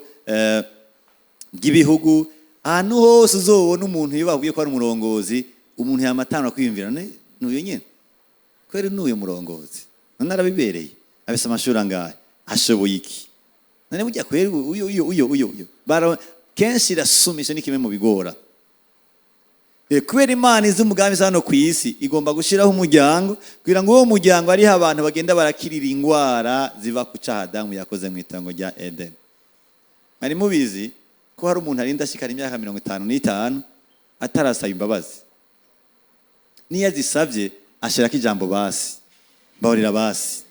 bw'ibihugu. Ahantu hose uzobona umuntu, iyo bavuye ko ari umurongozi, umuntu yamatanga kwiyumvira: none n'uyu nyine kweri, n'uyu murongozi none arabibereye, abese amashuri angahe, ashoboye iki? None burya kweri uyu uyu uyu uyu uyu? Kenshi irasumisha, ni kimwe mu bigora. Kubera Imana izi umugambi hano ku isi, igomba gushyiraho umuryango kugira ngo uwo muryango ariho abantu bagenda barakirira ingwara ziva ku cyaha Adamu yakoze mu itongo rya Eden. Mwari mubizi ko hari umuntu arinda ashikana imyaka 55 atarasaba imbabazi? Niyo azisabye, ashirako ijambo basi, mbabarira basi.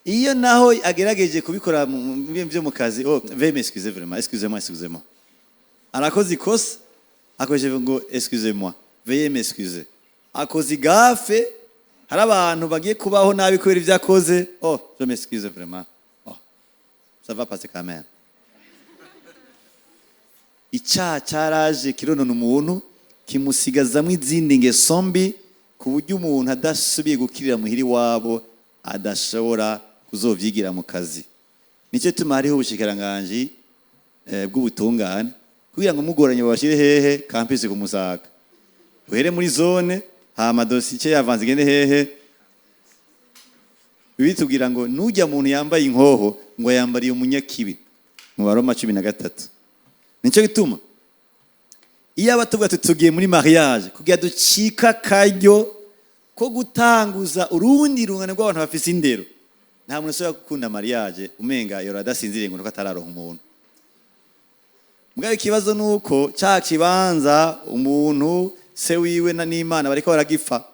Iyo naho agerageje kubikora mu bintu byo mu kazi: "Oh, veuillez m'excuser vraiment, excusez-moi, excusez-moi." Arakoze ikosa, akoresheje ngo "excusez-moi, veuillez m'excuser". Akoze igafe, hari abantu bagiye kubaho nabi kubera ibyo akoze: "Oh, je m'excuse vraiment, oh, ça va passer quand même." Icyaha cyaraje kironona umuntu, kimusigazamo izindi ngeso mbi, ku buryo umuntu adasubiye gukirira muhira iwabo adashobora kuzovyigira mu kazi. Nicyo tuma hariho ubushikiranganji bw'ubutungane, kugira ngo mugoranye babashyire hehe? Campus ku Musaga, uhere muri zone, hama dosiye ice yavanze igende hehe? Bitubwira ngo nujya muntu yambaye inkoho ngo yambariye umunyakibi, mu Baroma 13. Nicyo gituma iyo aba tuvuga tuti tugiye muri mariage kugira ducika akaryo ko gutanguza urundi rungano rw'abantu bafise indero. Nta muntu ushobora gukunda mariage umenga yora adasinziriye ngo nuko atararonka umuntu. Mugabo ikibazo nuko ca kibanza umuntu se wiwe na n'Imana bariko baragipfa.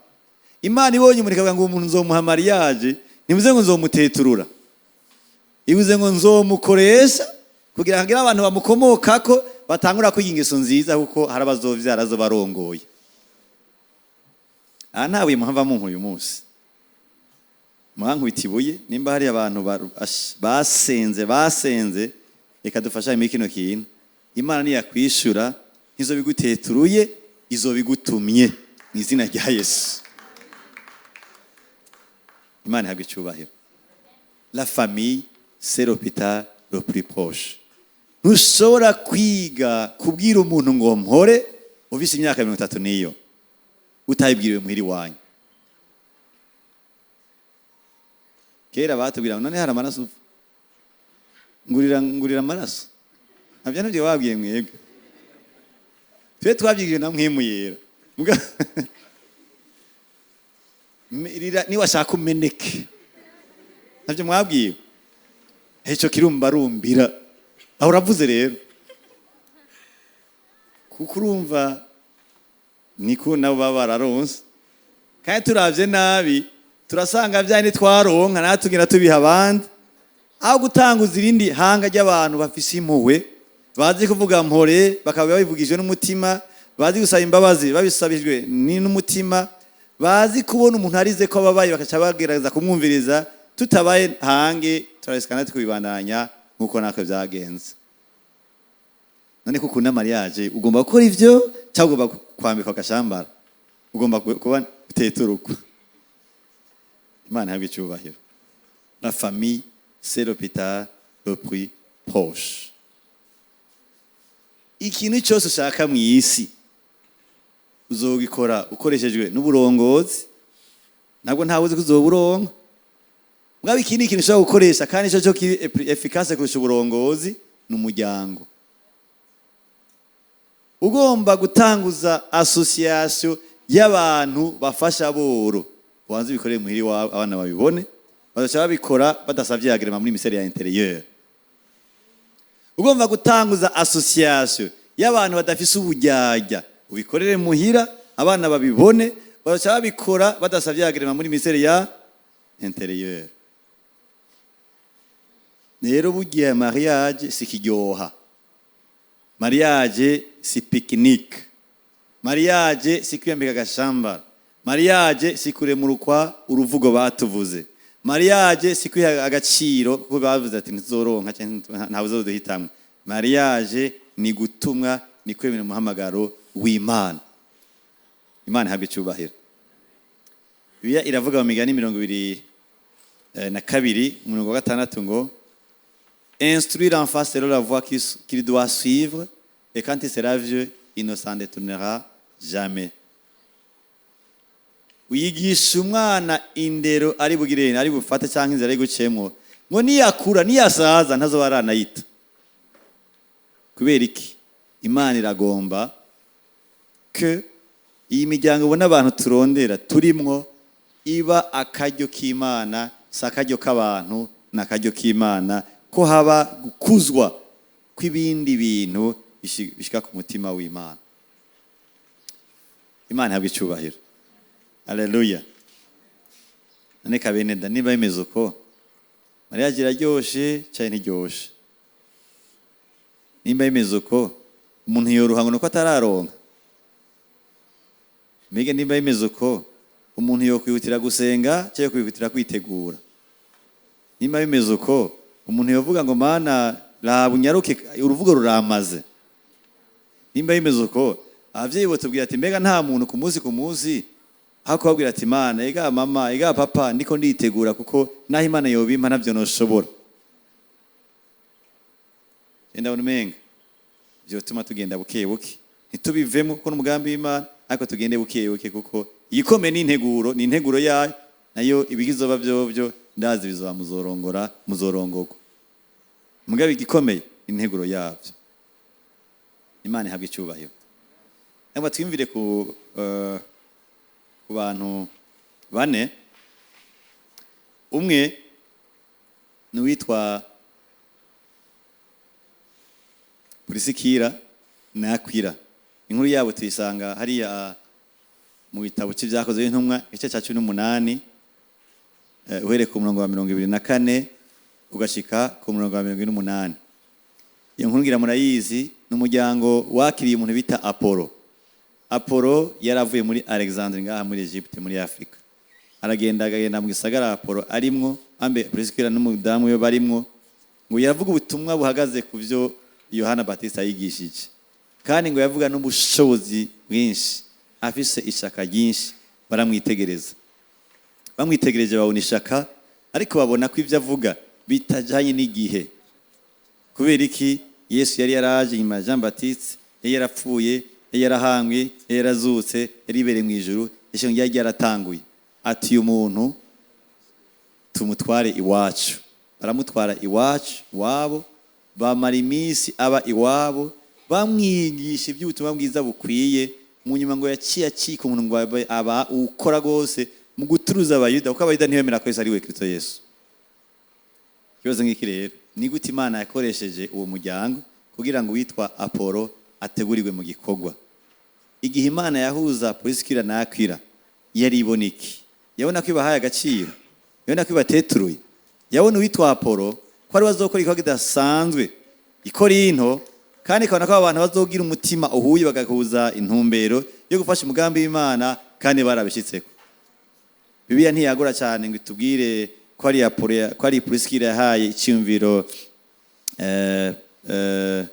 Imana ibonye umuntu ikavuga ngo umuntu nzomuha mariage, ntibivuze ngo nzomuteturura, ivuze ngo nzomukoresha kugira ngo hagire abantu bamukomokako batangura kwiga ingeso nziza, kuko hari abazovyara azobarongoye. Aha ntabuye muhava mumpa uyu munsi, muhankubita ibuye. Nimba hari abantu basenze basenze, reka dufashanye muri kino kintu. Imana niyakwishura ntizobiguteturuye, izobigutumye mu izina rya Yesu. Imana ihabwe icyubahiro. La famille, c'est l'hôpital le plus proche. Ntushobora kwiga kubwira umuntu ngo mpore ufise imyaka 30 niyo utayibwiriwe muhira iwanyu. Kera batubwira ngo none hari amaraso upfa, ngurira ngurira amaraso. Nabyo nabyo babwiye mwebwe, twe twabyigije na Mpwemu Yera. Niwashaka umeneke. Ntabyo mwabwiwe? Icyo kirumbarumbira aho uravuze rero, kuko urumva niko nabo baba bararonse. Kandi turavye nabi, turasanga bya ntitwaronka natwe tugenda tubiha abandi, aho gutanguza irindi hanga ry'abantu bafise impuhwe, bazi kuvuga mpore bakaba babivugijwe n'umutima, bazi gusaba imbabazi babisabijwe ni n'umutima, bazi kubona umuntu arize ko ababaye bakaca bagerageza kumwumviriza. Tutabaye hange, turabisikana tukabibandanya nk'uko natwe byagenze. None ko ukunda mariage, ugomba gukora ivyo cyangwa ugomba kwambikwa agashambara, ugomba kuba uteturukwa? Imana ihabwe icyubahiro. La famille, c'est l'hôpital le plus proche. Ikintu cyose ushaka mu isi uzogikora ukoreshejwe n'uburongozi, ntabwo ntawe uzi ko uzoburonka. Mugabo iki ni ikintu ushobora gukoresha, kandi ico cyo kiri efficace kurusha uburongozi, ni umuryango. Ugomba gutanguza association y'abantu bafasha boro, ubanze ubikorere muhira iwawe, abana babibone, bazoca babikora badasavye agrément muri ministère ya intérieur. Ugomba gutanguza association y'abantu badafise uburyarya, ubikorere muhira, abana babibone, bazoca babikora badasavye agrément muri ministère ya intérieur. Rero bugiye, mariage si kiryoha, mariage si pique-nique, mariage si kwiyambika agashambara, mariage si kuremurukwa uruvugo batuvuze, mariage si kwiha agaciro kuko bavuze ati ntituzoronka canke ntawe uzoduhitamwo. Mariage ni gutumwa, ni kwemera umuhamagaro w'Imana. Imana ihabwa icyubahiro. Bibiliya iravuga mu Migani 22, umurongo wa 6 ngo: "Instruis l'enfant selon la voie qu'il doit suivre, et quand il sera vieux, il ne s'en détournera jamais." Wigisha umwana indero ari bugire, ari bufate, cyangwa inzira ari gucemwo, ngo niyakura, niyasaza, ntazoba aranayita. Kubera iki? Imana iragomba ke iyi miryango ubona abantu turondera turimwo iba akaryo k'Imana, si akaryo k'abantu, ni akaryo k'Imana, ko haba gukuzwa kw'ibindi bintu bishika ku mutima w'Imana. Imana ihabwa icyubahiro. Aleluya. None kabene da, niba bimeze uko, mariage iraryoshe cyane, ntiryoshe? Nimba bimeze uko, umuntu yoroha ngo nuko atararonka? Mbega nimba bimeze uko, umuntu yokwihutira gusenga cyangwa kwihutira kwitegura? Nimba bimeze uko, umuntu yovuga ngo: "Mana, raba unyaruke, uruvugo ruramaze"? Nimba bimeze uko, abavyeyi botubwira ati: "Mbega nta muntu ku munsi ku munsi", aho kubabwira ati: "Mana, ega mama, ega papa, ndiko nditegura, kuko naho Imana yobimpa ntavyo noshobora"? Ndabona umenga vyotuma tugenda buke buke, ntitubivemo kuko n'umugambi w'Imana, ariko tugende buke buke, kuko igikomeye ni integuro, ni integuro yayo. Nayo ibigizoba vyovyo ndazi bizoba, muzorongora, muzorongorwa, mugabe igikomeye ni integuro yavyo. Imana ihabwa icyubahiro. Ntabwo twiyumvire ku bantu bane. Umwe ni uwitwa Purisikira na Akwila. Inkuru yabo tuyisanga hariya mu gitabo cy'Ibyakozwe n'Intumwa, igice cya 18, uhereye ku murongo wa 24 ugashika ku murongo wa 48. Iyo nkuru ngira murayizi. Ni umuryango wakiriye umuntu bita Apolo. Apolo yaravuye muri Alexandre, ngaha muri Egypte, muri Afrika, aragenda, agenda mu gisagara Apolo arimwo, ambe Purisikira n'umudamu we barimwo. Ngo yavuga ubutumwa buhagaze ku byo Yohana Batista yigishije, kandi ngo yavuga n'ubushobozi bwinshi, afise ishaka ryinshi. Baramwitegereza, bamwitegereje babona ishaka, ariko babona ko ibyo avuga bitajyanye n'igihe. Kubera iki? Yesu yari yaraje nyuma ya Jean Baptiste, yari yarapfuye, yari yarahambwe, yari yarazutse, yari ibereye mu ijuru, ishyanga ryari ryaratanguye. Ati: "Uyu muntu tumutware iwacu." Baramutwara iwacu, iwabo, bamara iminsi aba iwabo, bamwigisha iby'ubutumwa bwiza bukwiye. Mu nyuma ngo yaciye acika umuntu, ngo aba ukora rwose mu guturuza Abayuda, kuko Abayuda ntibemera ko Yesu ari we Kristo Yesu. Ikibazo ngiki rero: ni gute Imana yakoresheje uwo muryango kugira ngo uwitwa Apolo ategurirwe mu gikorwa? Igihe Imana yahuza Purisikira na Akwila, yari ibona iki? Yabona ko ibahaye agaciro? Yabona ko ibateturuye? Yabona uwitwa Apolo ko ari bazokora igikorwa kidasanzwe i Korinto, kandi ikabona ko abantu bazogira umutima uhuye, bagahuza intumbero yo gufasha umugambi w'Imana, kandi barabishyitseko. Bibiliya ntiyagura cyane ngo itubwire ko ari Apolo, ko ari Purisikira yahaye icyumviro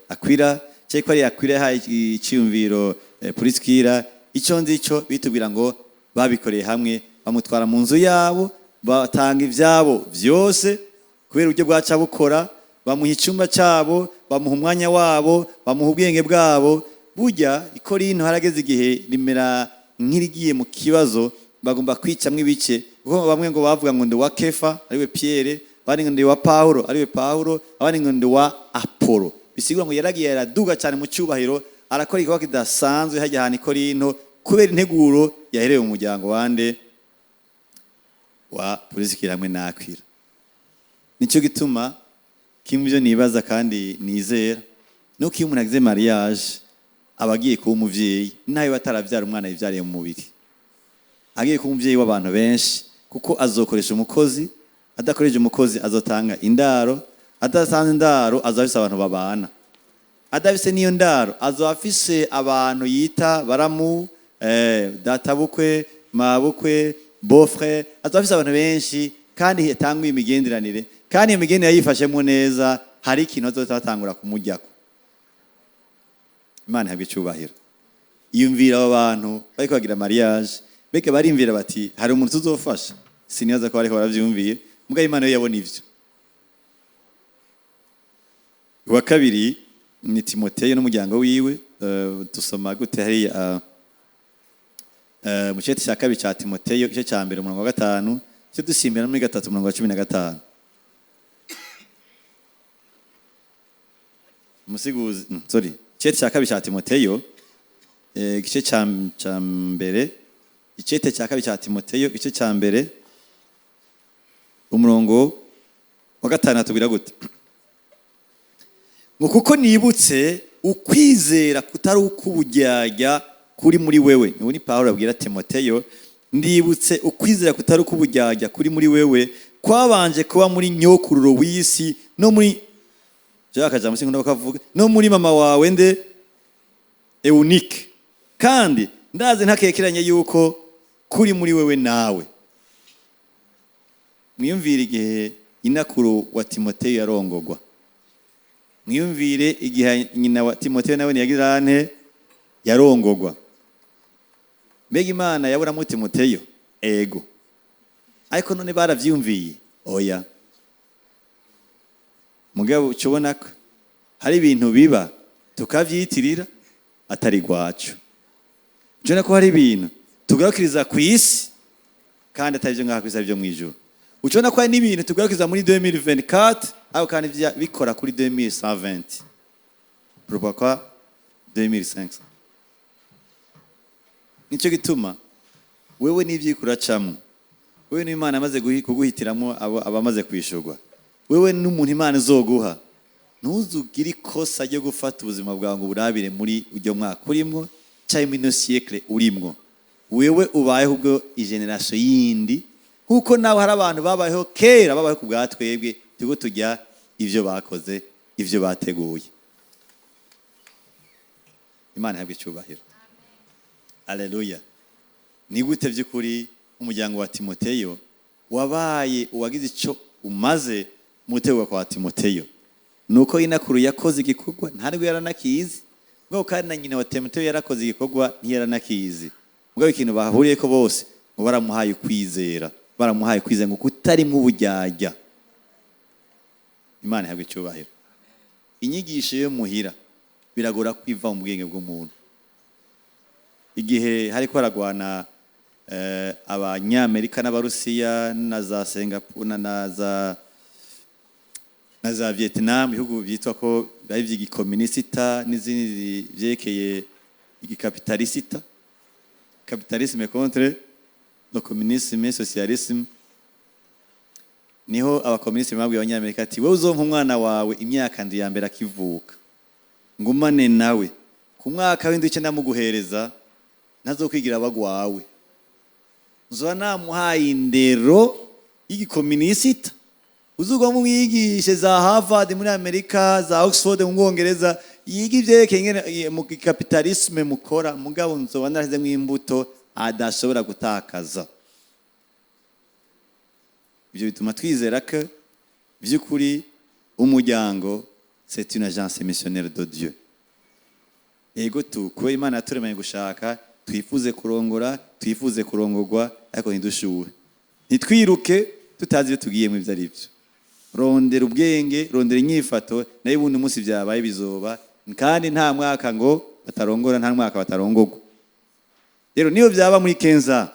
Akwila, cyangwa ko ari Akwila yahaye icyumviro Purisikira. Icyo nzi cyo, bitubwira ngo babikoreye hamwe, bamutwara mu nzu yabo, batanga ibyabo byose kubera uburyo bwaca bukora, bamuha icyumba cyabo, bamuha umwanya wabo, bamuha ubwenge bwabo. Burya i Korinto harageze igihe rimera nk'irigiye mu kibazo, bagomba kwicamwo ibice, kuko bamwe ngo bavuga ngo ndi wa Kefa, ariwe Pierre, abandi ngo ndi wa Paulo, ariwe Paulo, abandi ngo ndi wa Apolo. Bisigura ngo yaragiye araduga cyane mu cyubahiro, arakora igikorwa kidasanzwe hajya ahantu i Korinto. Kubera integuro yaherewe mu muryango wande? Wa Purisikira hamwe na Akwila. Nicyo gituma kimwe byo nibaza kandi nizera nuko iyo umuntu agize mariage, aba agiye kuba umuvyeyi, nawe bataravyara umwana yivyariye mu mubiri, agiye kuba umuvyeyi w'abantu benshi, kuko azokoresha umukozi, adakoresheje umukozi azotanga indaro, adatanze indaro azoba afise abantu babana, adafise n'iyo ndaro azoba afise abantu yita baramu, databukwe, mabukwe, beau-frère. Azoba afise abantu benshi kandi yatanguye imigenderanire, kandi iyo migenderanire yifashemo neza, hari ikintu azoca batangura kumuryako. Imana ihabwe icyubahiro. Iyumvira abo bantu bariko bagira mariage, mbega barimvira bati: "Hari umuntu tuzofasha?" Sinibaza ko bariko baravyumvira. Mugabo Imana yo yabona ivyo. Uwa kabiri ni Timoteyo n'umuryango wiwe. Dusoma gute hariya mu cete cya kabiri cya Timoteyo, igice cya mbere, umurongo wa 5, cyo dusimbira no muri 3, umurongo wa 15? Umusiguzi, sorry, icete cya kabiri cya Timoteyo, igice cya mbere, icete cya kabiri cya Timoteyo, igice cya mbere, umurongo wa 5, atubwira gute? Ngo: "Kuko nibutse ukwizera kutari uk'uburyarya kuri muri wewe." Ubu ni Pawulo abwira Timoteyo: "Ndibutse ukwizera kutari uk'uburyarya kuri muri wewe, kwabanje kuba muri nyokururo w'isi no muri jewe akajambo sinkunda kukavuga, no muri mama wawe nde? Eunike. Kandi ndazi ntakekeranye yuko kuri muri wewe nawe." Mwiyumvire igihe inakuru wa Timoteyo yarongogwa, mwiyumvire igihe nyina wa Timoteyo nawe yagira ante? Yarongogwa. Mbega Imana yaburamo Timoteyo? Ego. Ariko none baravyumviye? Oya. Mugabo ucubona ko hari ibintu biba tukavyitirira atari gwacu. Ucubona ko hari ibintu tugarukiriza ku isi kandi atari byo ngaha ku isi, ari byo mu ijuru. Ucubona ko hari n'ibintu tugarukiriza muri 2024, ariko kandi bikora kuri 2120, pourquoi 2500? Nicyo gituma wewe n'ibyo uracamwo, wewe n'Imana amaze kuguhitiramo abamaze kwishurwa, wewe n'umuntu Imana izoguha, ntuzugire ikosa ryo gufata ubuzima bwawe ngo burabire muri ujyo mwaka urimwo cyangwa muri ino siècle urimwo. Wewe ubayeho ubwo i génération yindi, nkuko nawe hari abantu babayeho kera, babayeho ku bwa twebwe, turiko tujya ivyo bakoze, ivyo bateguye. Imana ihabwe icyubahiro. Aleluya. Ni gute by'ukuri umuryango wa Timoteyo wabaye uwagize icyo umaze mu gutegurwa kwa Timoteyo? Nuko inakuru yakoze igikorwa, ntabwo yaranakizi mugabo, kandi na nyina wa Timoteyo yarakoze igikorwa, ntiyaranakizi mugabo. Ikintu bahuriyeko bose, ngo baramuhaye ukwizera, baramuhaye ukwizera ngo kutarimwo uburyarya. Imana ihabwe icyubahiro. Inyigisho yo muhira biragora kwiva mu bwenge bw'umuntu. Igihe hariko haragwana Abanyamerika n'Abarusiya na za Singapore na za Vietnam, ibihugu byitwa ko ari ivy'igikominisita n'izindi vyerekeye igikapitalisita, capitalisme contre le communisme, socialisme, niho abakomunisiti babwiye Abanyamerika ati: "Wowe uzompa umwana wawe imyaka 7 ya mbere akivuka, ngumane nawe, ku mwaka w'7 ice ndamuguhereza, ntazokwigira abagwawe, nzoba namuhaye indero y'igikominisita. Uzugwa mumwigishe za Harvard muri Amerika, za Oxford mu Bwongereza, yiga ivyerekeye ingene mu capitalisme mukora, mugabo nzoba narashizemwo imbuto adashobora gutakaza." Ibyo bituma twizera ko by'ukuri umuryango, c'est une agence missionnaire de Dieu. Yego, tu kuba Imana yaturemanye gushaka, twifuze kurongora, twifuze kurongorwa, ariko ntidushuhe, ntitwiruke tutazi ibyo tugiyemo ibyo ari byo. Rondera ubwenge, rondera inyifato, nayo ubundi umunsi byabaye bizoba. Kandi nta mwaka ngo batarongora, nta mwaka batarongorwa. Rero niyo byaba muri 15,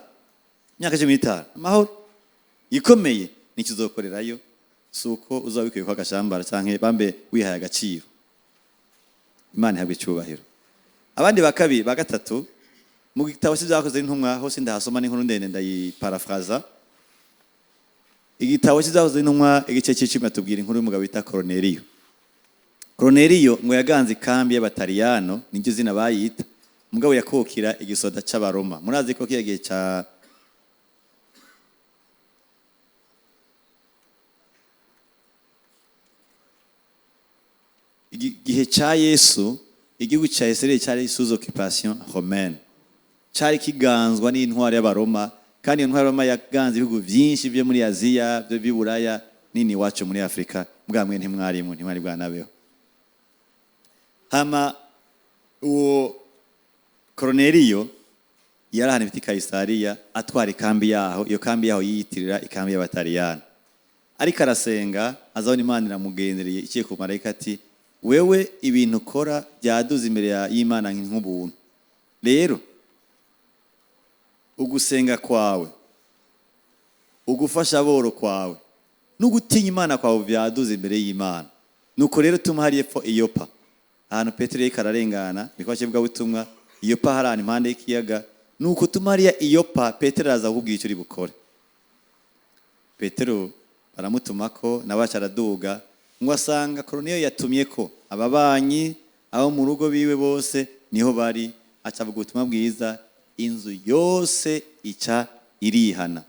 imyaka 15, amahoro ikomeye nicyo uzokorerayo, si uko uzaba bikwiye ko agashambara canke bambe wihaye agaciro. Imana ihabwa icyubahiro. Abandi ba kabiri, ba gatatu Mu gitabo cy'Ibyakozwe n'Intumwa hose ndahasoma n'inkuru ndende, ndayiparafraza. Igitabo cy'Ibyakozwe n'Intumwa igice c'icumi atubwira inkuru y'umugabo bita Koroneliyo. Koroneliyo ngo yaganze ikambi y'Abataliyano, niryo zina bayita, mugabo yakokira igisoda c'Abaroma. Murazi ko kiya gihe ca igihe ca Yesu, igihugu ca Israel cyari sous occupation romaine, cyari kiganzwa n'intwari y'Abaroma, kandi iyo ntwari y'Abaroma yaganze ibihugu byinshi byo muri Aziya, byo by'Iburaya nini iwacu muri Afurika. Bwamwe ntimwarimu, ntimwari bwanabeho. Hama uwo Koroneliyo yari ahantu bita i Kayisariya, atwara ikambi yaho. Iyo kambi yaho yiyitirira ikambi y'Abataliyano. Ariko arasenga, azabona Imana iramugendereye iciye ku marayika, ati: "Wewe ibintu ukora byaduze imbere y'Imana nk'ubuntu. Rero ugusenga kwawe, ugufasha aboro kwawe no gutinya Imana kwawe byaduze imbere y'Imana. Nuko rero tuma hari epfo i Yopa, ahantu Petero yariko ararengana niko butumwa. Iyopa hari ahantu impande y'ikiyaga. Nuko tuma hariya i Yopa, Petero araza kukubwira icyo uri bukore." Petero baramutumako, nawe aca araduga, ngo asanga Koroniyo yatumye ko ababanyi, abo mu rugo biwe bose niho bari. Aca avuga ubutumwa bwiza, inzu yose ica irihana.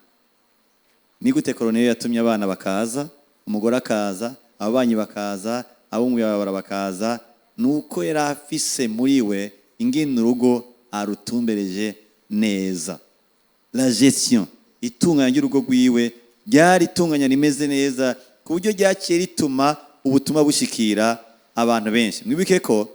Ni gute Koroniyo yatumye abana bakaza, umugore akaza, ababanyi bakaza, abo mu ibarabara bakaza? Nuko yari afise muri we ingene urugo arutumbereje neza. La gestion, itunganya ry'urugo rwiwe ryari itunganya rimeze neza, ku buryo ryaciye rituma ubutumwa bushikira abantu benshi. Mwibuke ko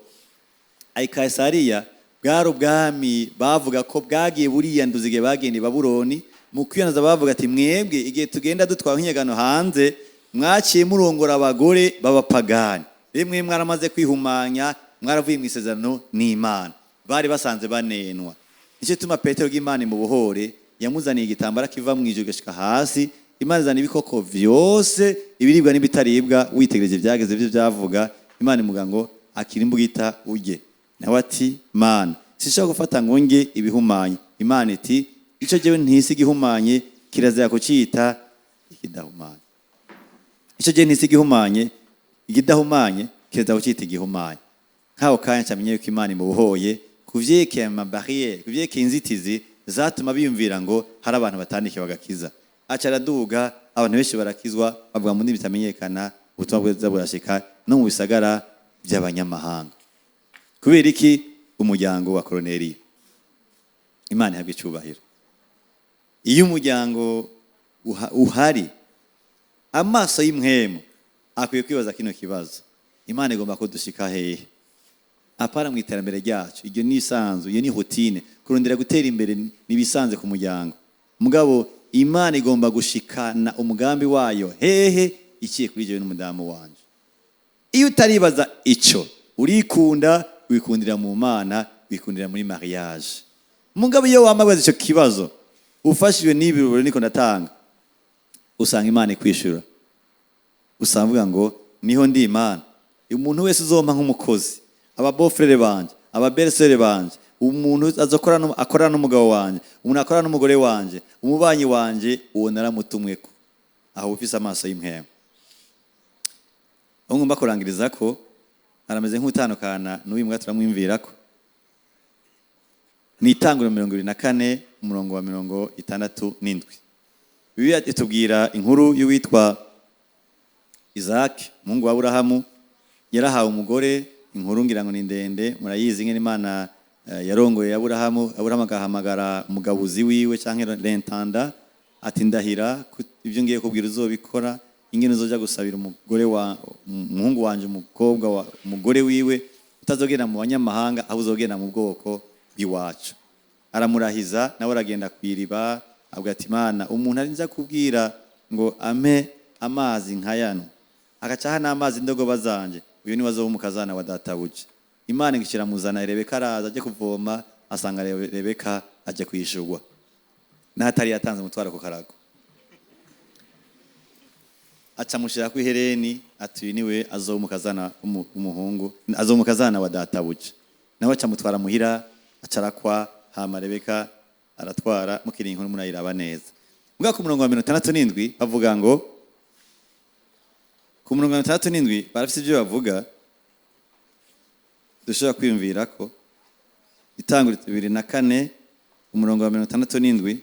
Kayisariya bwari ubwami bavuga ko bwagiye buriyanduza igihe bagenda i Babuloni. Mu kwiyanduza bavuga ati: "Mwebwe igihe tugenda dutwara nk'inyagano hanze, mwaciye murongora abagore b'abapagani. Rimwe mwaramaze kwihumanya, mwaravuye mu isezerano n'Imana." Bari basanze banenwa. Nicyo gituma Petero bw'Imana imubohore, yamuzaniye igitambara kiva mu ijuru gashika hasi. Imana izana ibikoko vyose, ibiribwa n'ibitaribwa. Witegereje ibyageze byo byavuga, Imana imuga ngo: "Akira imbugita urye." Nawe ati: "Mana, sinshobora gufata ngo nge ibihumanye." Imana iti: "Icyo jewe ntisi igihumanye, kirazira kucita ikidahumanye. Icyo jewe ntisi igihumanye, ikidahumanye, kirazira kucita igihumanye." Nk'aho kanya cyamenye yuko Imana imubohoye ku vyerekeye amabarrière, ku vyerekeye inzitizi zatuma biyumvira ngo hari abantu batandikiwe bagakiza. Aca araduga, abantu benshi barakizwa, bavuga mu ndimi zitamenyekana, ubutumwa bwiza burashika no mu bisagara by'abanyamahanga. Kubera iki? Umuryango wa Koroneliyo. Imana ihabwa icyubahiro. Iyo umuryango uhari, amaso y'impwemu akwiye kwibaza kino kibazo: Imana igomba kudushika hehe? Apana mu iterambere ryacu, iryo ni isanzwe, iyo ni routine. Kurondera gutera imbere nibisanzwe ku muryango. Mugabo Imana igomba gushikana umugambi wayo hehe iciye kuri jewe n'umudamu wanje? Iyo utaribaza ico, urikunda, wikundira mu Mana, wikundira muri mariage. Mugabo iyo wamabaza ico kibazo, ufashijwe n'ibirori niko ndatanga, usanga Imana ikwishura. Usanga uvuga ngo: "Niho ndi Imana, umuntu wese uzompa nk'umukozi, aba beau-frère banje, aba belle-sœur banje, umuntu azokora akorana n'umugabo wanje, umuntu akorana n'umugore wanje, umubanyi wanje, uwo naramutumweko." Aho ufise amaso y'impwemu. Aho ngomba kurangiriza ko arameze nk'utandukana n'uyu mbwa, turamwimvira ko ni Itanguriro 24, umurongo wa 67. Bibiliya itubwira inkuru y'uwitwa Isaac, umuhungu wa Aburahamu. Yarahawe umugore. Inkuru ngira ngo ni ndende, murayizi ingene Imana yarongoye Aburahamu. Aburahamu agahamagara umugabuzi wiwe canke l'intendant, ati: "Ndahira ko ibyo ngiye kubwira uzobikora, ingene uzoja gusabira umugore wa umuhungu wanje, umukobwa wa umugore wiwe, utazogenda mu banyamahanga, aho uzogenda mu bwoko bw'iwacu." Aramurahiza, nawe aragenda kw'iriba, avuga ati: "Imana, umuntu ari nza kubwira ngo ampe amazi nkayano, agacaha n'amazi indogoba zanje, uyu niwe azoba umukazana wa databuja." Imana iramuzana Rebeka, araza aje kuvoma, asanga Rebeka aje kwishurwa n'ahatari yatanze umutwaro ku karago. Aca amushyira ku ihereni, ati: "Uyu niwe azoba umukazana w'umuhungu, azoba umukazana wa databuja." Nawe aca amutwara muhira, aca arakwa. Hama Rebeka aratwara. Mukiri inkuru murayiraba neza. Mbwa ku murongo wa 67 bavuga ngo, ku murongo wa 67 barafise ibyo bavuga dushobora kwiyumvira ko. Itanguriro 24, umurongo wa 67.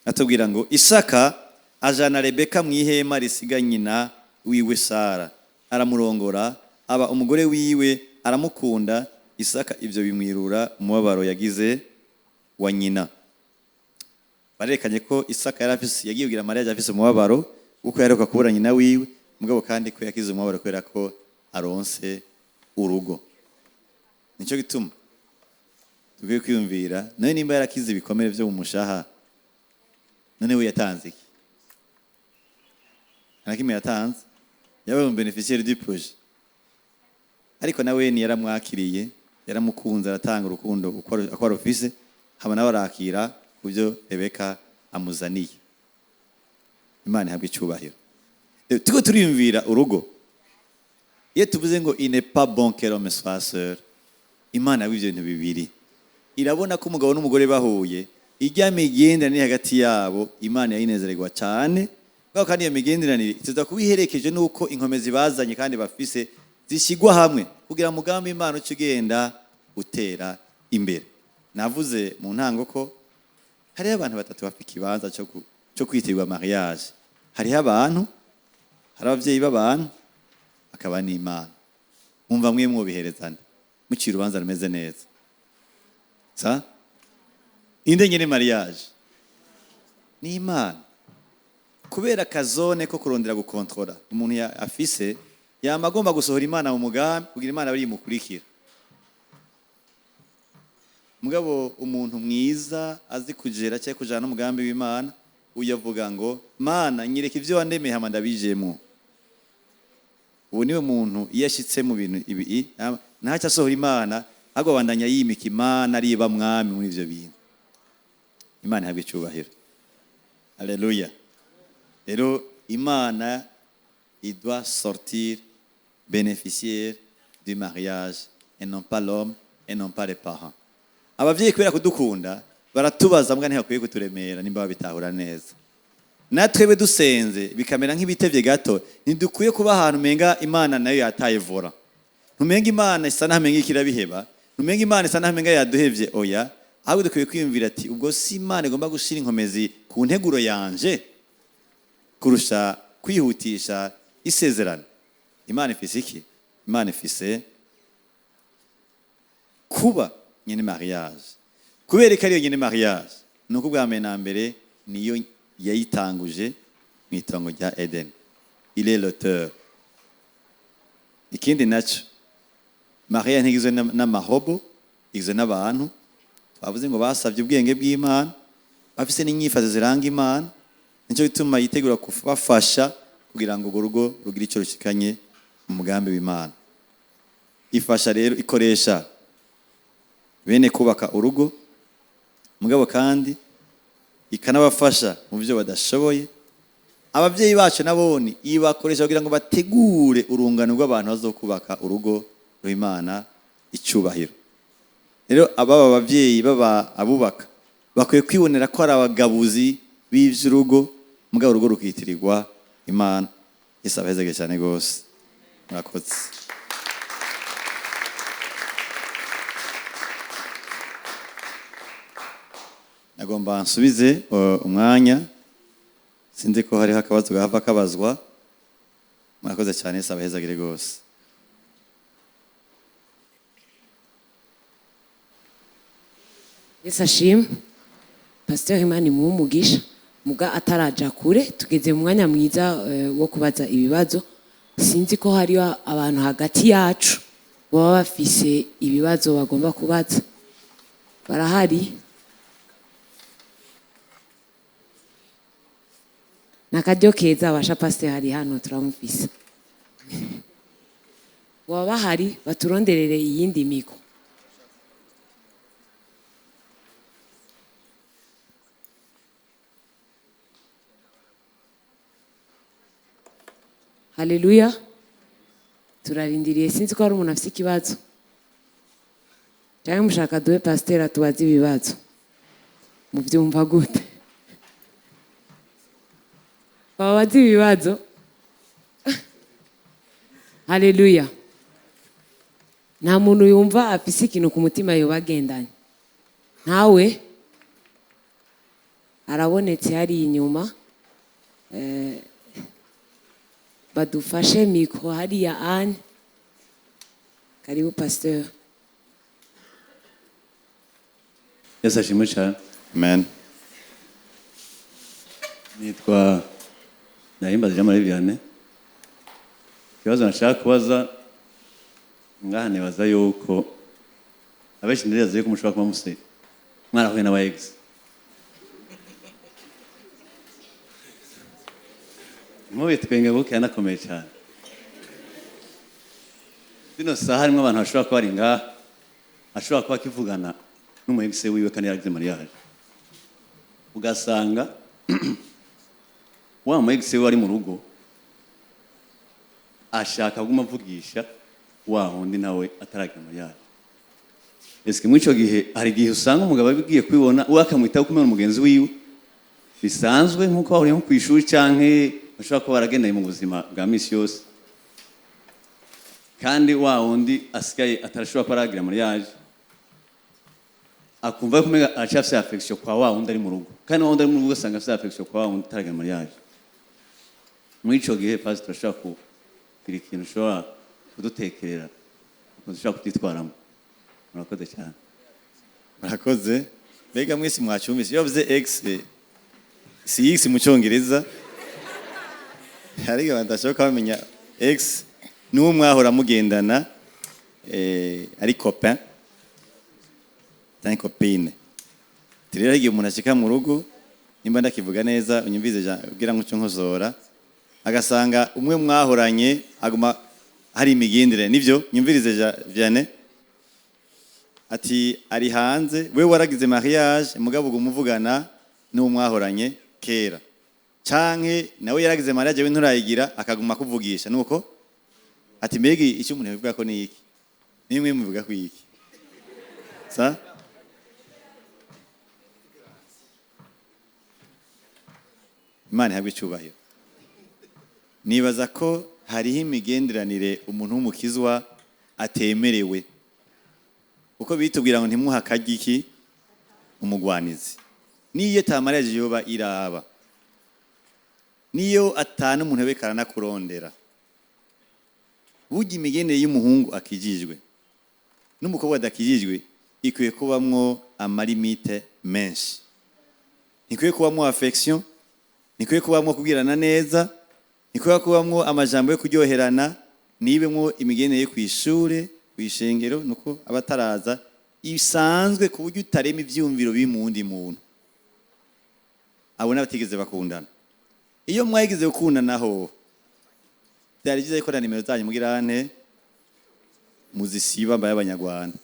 Atubwira ngo: "Isaka ajana Rebeka mu ihema risiga nyina wiwe Sara, aramurongora, aba umugore wiwe, aramukunda. Isaka ibyo bimwirura umubabaro yagize wa nyina." Barerekanye ko Isaka yari afise, yagiye kugira mariage afise umubabaro kuko yaheruka kubura nyina wiwe, mugabo kandi ko yakize umubabaro kubera ko aronse urugo. Nicyo gituma dukwiye kwiyumvira nawe nimba yarakize ibikomere byo mu mushaha. None we yatanze iki? Nta na kimwe yatanze. Yabaye umu bénéficiaire du projet, ariko nawe yaramwakiriye, yaramukunze, aratanga urukundo uko arufise, hama nawe arakira ku byo Rebeka amuzaniye. Imana ihabwe icyubahiro. Turiko turiyumvira urugo. Iyo tuvuze ngo "il n'est pas bon que l'homme soit seul", Imana yabwiye ibyo bintu bibiri. Irabona ko umugabo n'umugore bahuye, ijya migenderanire hagati yabo, Imana yayinezererwa cyane. Mugabo kandi iyo migenderanire ituza kuba iherekeje n'uko inkomezi bazanye kandi bafise zishyirwa hamwe kugira umugambi Imana uce ugenda utera imbere. Navuze mu ntango ko hariho abantu batatu bafite ikibanza cyo kwitirwa mariage. Hariho abantu, hari ababyeyi b'abantu, hakaba n'Imana. Mwumva mwe mwobiherezana muciye urubanza rumeze neza sa? Inde nyene mariage? Ni Imana. Kubera akazone ko kurondera gukontorora umuntu afise, yama agomba gusohora Imana mu mugambi kugira Imana bari imukurikira. Mugabo umuntu mwiza azi kugera cyangwa kujana n'umugambi w'Imana, uyavuga ngo: "Mana, nyereka ibyo wandemeye, hama ndabijemwo." Ubu niwe muntu iyo ashyitse mu bintu ibi ntacyo asohora Imana, ahubwo abandanya yimika Imana, ariba mwami muri ibyo bintu. Imana ihabwa icyubahiro. Aleluya. Rero Imana, il doit sortir bénéficiaire du mariage et non pas l'homme et non pas les parents. Abavyeyi kubera kudukunda baratubaza, mbwa ntibakwiye kuturemera nimba babitahura neza. Natwebwe dusenze bikamera nk'ibitevye gato, ntidukwiye kuba ahantu umenga Imana nayo yataye volant, ntumenga Imana isa naho umenga ikirabiheba, ntumenga Imana isa naho umenga yaduhevye. Oya, ahubwo dukwiye kwiyumvira ati: "Ubwo si Imana igomba gushira inkomezi ku nteguro yanje kurusha kwihutisha isezerano?" Imana ifise iki? Imana ifise kuba nyene mariage. Kubera ko ariyo nyene mariage, ni uko ubwa mbere na mbere niyo yayitanguje mu itongo rya Eden. Il est l'auteur. Ikindi naco, mariage ntigizwe n'amahobo, igizwe n'abantu twavuze ngo basabye ubwenge bw'Imana, bafise n'inyifazo ziranga Imana. Nicyo gituma yitegura kubafasha kugira ngo urwo rugo rugire icyo rushikanye mu mugambi w'Imana. Ifasha rero, ikoresha bene kubaka urugo, mugabo kandi ikanabafasha mu byo badashoboye. Ababyeyi bacu nabone ibakoresha kugira ngo bategure urungano rw'abantu bazokubaka urugo rw'Imana icyubahiro. Rero ababa ababyeyi, baba abubaka, bakwiye kwibonera ko ari abagabuzi b'iby'urugo, mugabo urugo rukitirirwa Imana. Yesu abahezage cyane rwose. Murakoze. Nagomba nsubize umwanya. Sinzi ko hariho akabazo gahava kabazwa. Murakoze cyane. Yesu abahezagire rwose. Yesu ashimwe. Pasiteri, Imana imuhe umugisha. Muga ataraja kure, tugeze mu mwanya mwiza wo kubaza ibibazo. Sinzi ko hariho abantu hagati yacu baba bafise ibibazo bagomba kubaza. Barahari? Ni akaryo keza abasha. Pasiteri ari hano, turamufise. Baba bahari, baturonderere iyindi micro. Haleluya. Turarindiriye, sinzi ko hari umuntu afite ikibazo cyangwa mushaka duhe pasiteri atubaze ibibazo. Mubyumva gute? Bababaze ibibazo. Haleluya! Nta muntu yumva afise ikintu ku mutima yobagendanye ntawe arabonetse hariya inyuma. Badufashe micro hariya. Ane, karibu pasteur. Yesu ashimwe cyane. Amen. Nitwa Nahimbaza Jean Marie Vianney. Ikibazo nashaka kubaza ngaha, nibaza yuko abenshi, ndibaza yuko mushobora kuba muse mwarahuye n'aba ex. Ntubitwenge kuko yanakomeye cyane. Zino saha harimo abantu bashobora kuba bari ngaha ashobora kuba akivugana n'umu ex wiwe kandi yaragize mariage, ugasanga wa mu ex we ari mu rugo ashaka kuguma avugisha wa wundi nawe ataragira mariage. Ese muri icyo gihe hari igihe usanga umugabo agiye kubibona, we akamwitaho kumena mugenzi wiwe bisanzwe, nk'uko bahuriye nko ku ishuri canke bashobora kuba baragendanye mu buzima bwa misi yose, kandi wa wundi asigaye atarashobora kuba aragira mariage akumva ko umenga aracyafise affection kwa wa wundi ari mu rugo, kandi wa wundi ari mu rugo ugasanga afise affection kwa wa wundi utaragira mariage? Muri ico gihe, pastor, turashobora kugira ikintu ushobora kudutekerera ukuntu ushobora kubyitwaramo? Murakoze cyane. Murakoze. Mbega mwese mwacyumvise? Iyo bavuze ex, si x mu Cyongereza, ariko abantu badashoboka bamenya ex n'uwo mwahora mugendana, ari copain cyangwa copine. Ati rero igihe umuntu ashika mu rugo, nimba ndakivuga neza unyumvize, kugira ngo uce nkosora, agasanga umwe mwahoranye aguma hari imigendere. Nivyo? Nyumvirize Vianney. Ati ari hanze, we waragize mariage, mugabo uguma uvugana n'uwo mwahoranye kera, canke nawe yaragize mariage, we nturayigira, akaguma akuvugisha. Nuko ati mbega icyo umuntu yavuga ko ni iki? Nimwe muvuga ko iki sa? Imana ihabwe icyubahiro. Nibaza ko hariho imigenderanire umuntu w'umukizwa atemerewe, kuko bitubwira ngo ntimuhe akarya iki umugwanizi. Niyo ta mariage yoba iraba, niyo atana umuntu we karanakurondera, burya imigendere y'umuhungu akijijwe n'umukobwa adakijijwe ikwiye kubamwo ama limites menshi. Ntikwiye kubamwo affection, ntikwiye kubamwo kubwirana neza, ntikwiye kubamwo amajambo yo kuryoherana. Nibemwo imigendere yo kw'ishure, kw'ishengero, nuko abataraza isanzwe, ku buryo utarema ivyumviro biri mu wundi muntu abo n'abatigeze bakundana. Iyo mwagize gukundanaho, byari byiza ko na nimero zanyu mugirane muzisiba, mbaye Abanyarwanda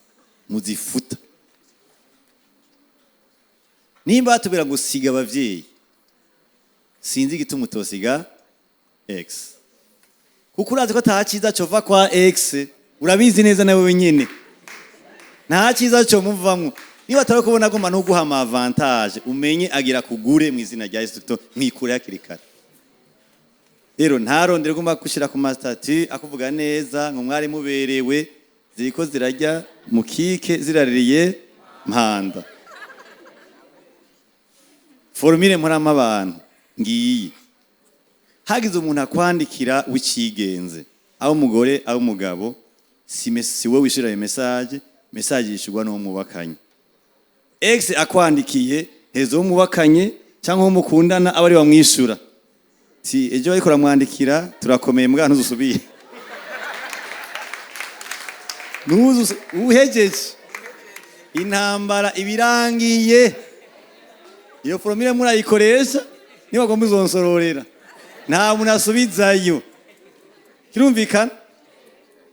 muzifuta. Nimba batubwira ngo siga abavyeyi, sinzi igituma utosiga ex, kuko urazi ko ata cyiza cova kwa ex. Urabizi neza nawe wenyine, nta cyiza cyo muvamwo. Niba atari kubona agomba no guha ama avantage, umenye agira kugure mu izina rya Yesu Kristo, mwikure hakiri kare. Rero ntarondere ugomba gushyira ku ma statuts akuvuga neza ngo mwari muberewe. Ziriko zirajya mu kike, ziraririye mpanda. Formule muramo abantu ngiyi: hagize umuntu akwandikira w'ikigenze, aho umugore aho umugabo, si wowe wishyura ayo message, message yishyurwa n'uwo mwubakanye. Ex akwandikiye, heza uwo mwubakanye cyangwa uwo mukundana aba ari wamwishyura. Si ejo ariko uramwandikira, turakomeye mbwa, ntuzusubire. Ntuzu uhejeje intambara ibirangiye. Iyo formule murayikoresha, niba agomba uzonsororera, nta muntu asubizayo. Kirumvikana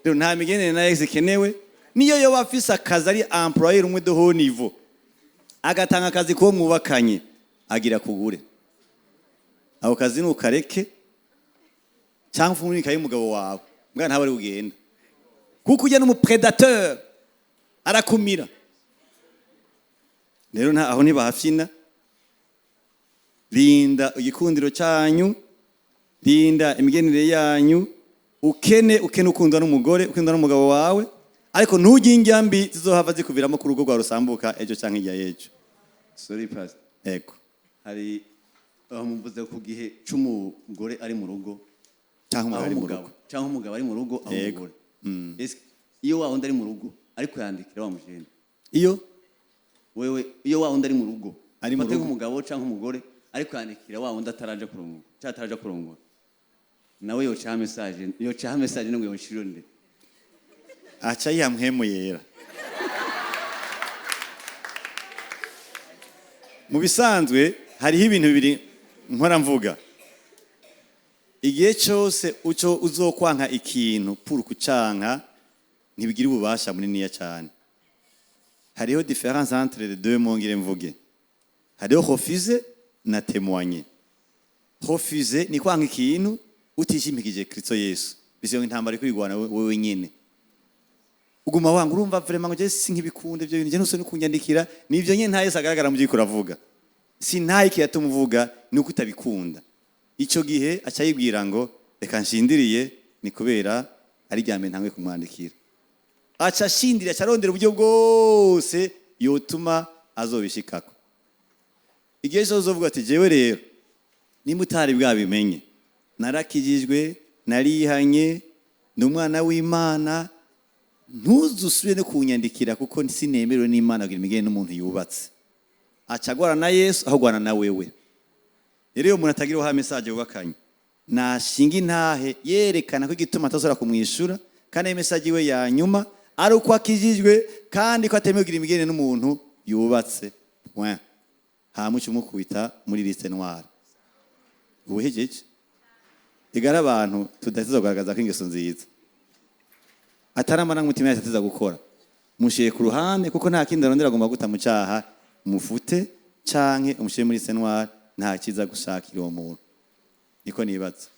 rero, nta migendere na ex ikenewe. Niyo yoba afise akazi, ari employeur umwe de haut niveau, agatanga akazi kuwo mwubakanye, agira kugure ako kazi, nukareke cyangwa ufunike y'umugabo wawe mbwa, ntawe ari ugenda. Kuko ujya n'umu prédateur, arakumira. Rero nta aho ntibahafyina. Rinda igikundiro cyanyu, rinda imigenere yanyu. Ukene ukene ukundwa n'umugore, ukundwa n'umugabo wawe, ariko ntugire indya mbi zizohava zikuviramo ku rugo rwawe rusambuka ejo canke hirya y'ejo. Sorry, pastor. Ego. Hari aho muvuze ku gihe c'umugore ari mu rugo canke umugabo aho ari mu umugabo rugo. Canke umugabo ari mu rugo aho Yego. umugore. Ese iyo wa wundi ari mu rugo ariko yandikira wa mujene, iyo wewe iyo wa wundi ari mu rugo, Ari mu fate rugo. nk'umugabo canke umugore ariko yandikira wa wundi ataraja kurongora canke ataraja kurongora, nawe yocaha message, yocaha message ngo yoshire nde? Aca yiha Mpwemu Yera. Mu bisanzwe hariho ibintu bibiri nkora mvuga: igihe cyose uco uzokwanka ikintu pour kucanka, ntibigira ububasha muniniya cyane. Hariho différence entre les deux mots. Ngire mvuge, hariho refuser na témoigner. Refuser ni kwanga ikintu utishimikije Kristo Yesu, bisiyo intambara kwigwana wewe nyene, uguma wanga, urumva vraiment ngo je sinkibikunda ibyo bintu, je ntusoni kunyandikira. Nivyo nyene, nta Yesu agaragara mu byiko uravuga, si ntaye kiyatuma uvuga, ni uko utabikunda. Ico gihe aca yibwira ngo reka nshindiriye, ni kubera ari rya mbere ntangwe kumwandikira. Aca ashindira, aca arondera uburyo bwose yotuma azobishikako. Igihe cyose uzovuga ati: "Jewe rero, nimba utari bwabimenye, narakijijwe, narihanye, ndi umwana w'Imana, ntuzusubire no kunyandikira kuko sinemerewe n'Imana kugira imigeni n'umuntu yubatse." Aca agwana na Yesu aho agwana na wewe. Rero iyo umuntu atagira uha message wubakanye, nashinga intahe yerekana ko igituma atazora kumwishura kandi ayo message iwe ya nyuma ari uko akijijwe kandi ko atemewe kugira imigeni n'umuntu yubatse, point. Hama uca umukubita muri liste noire, ubuhejeje. Igara abantu tudaheza kugaragaza ko ingeso nziza atari amarangamutima yacu ateza gukora, mushyire ku ruhande, kuko nta kindi arondera, agomba guta mu cyaha. Mufute canke umushyire muri liste noire, nta kiza gushakira uwo muntu. Niko nibaza.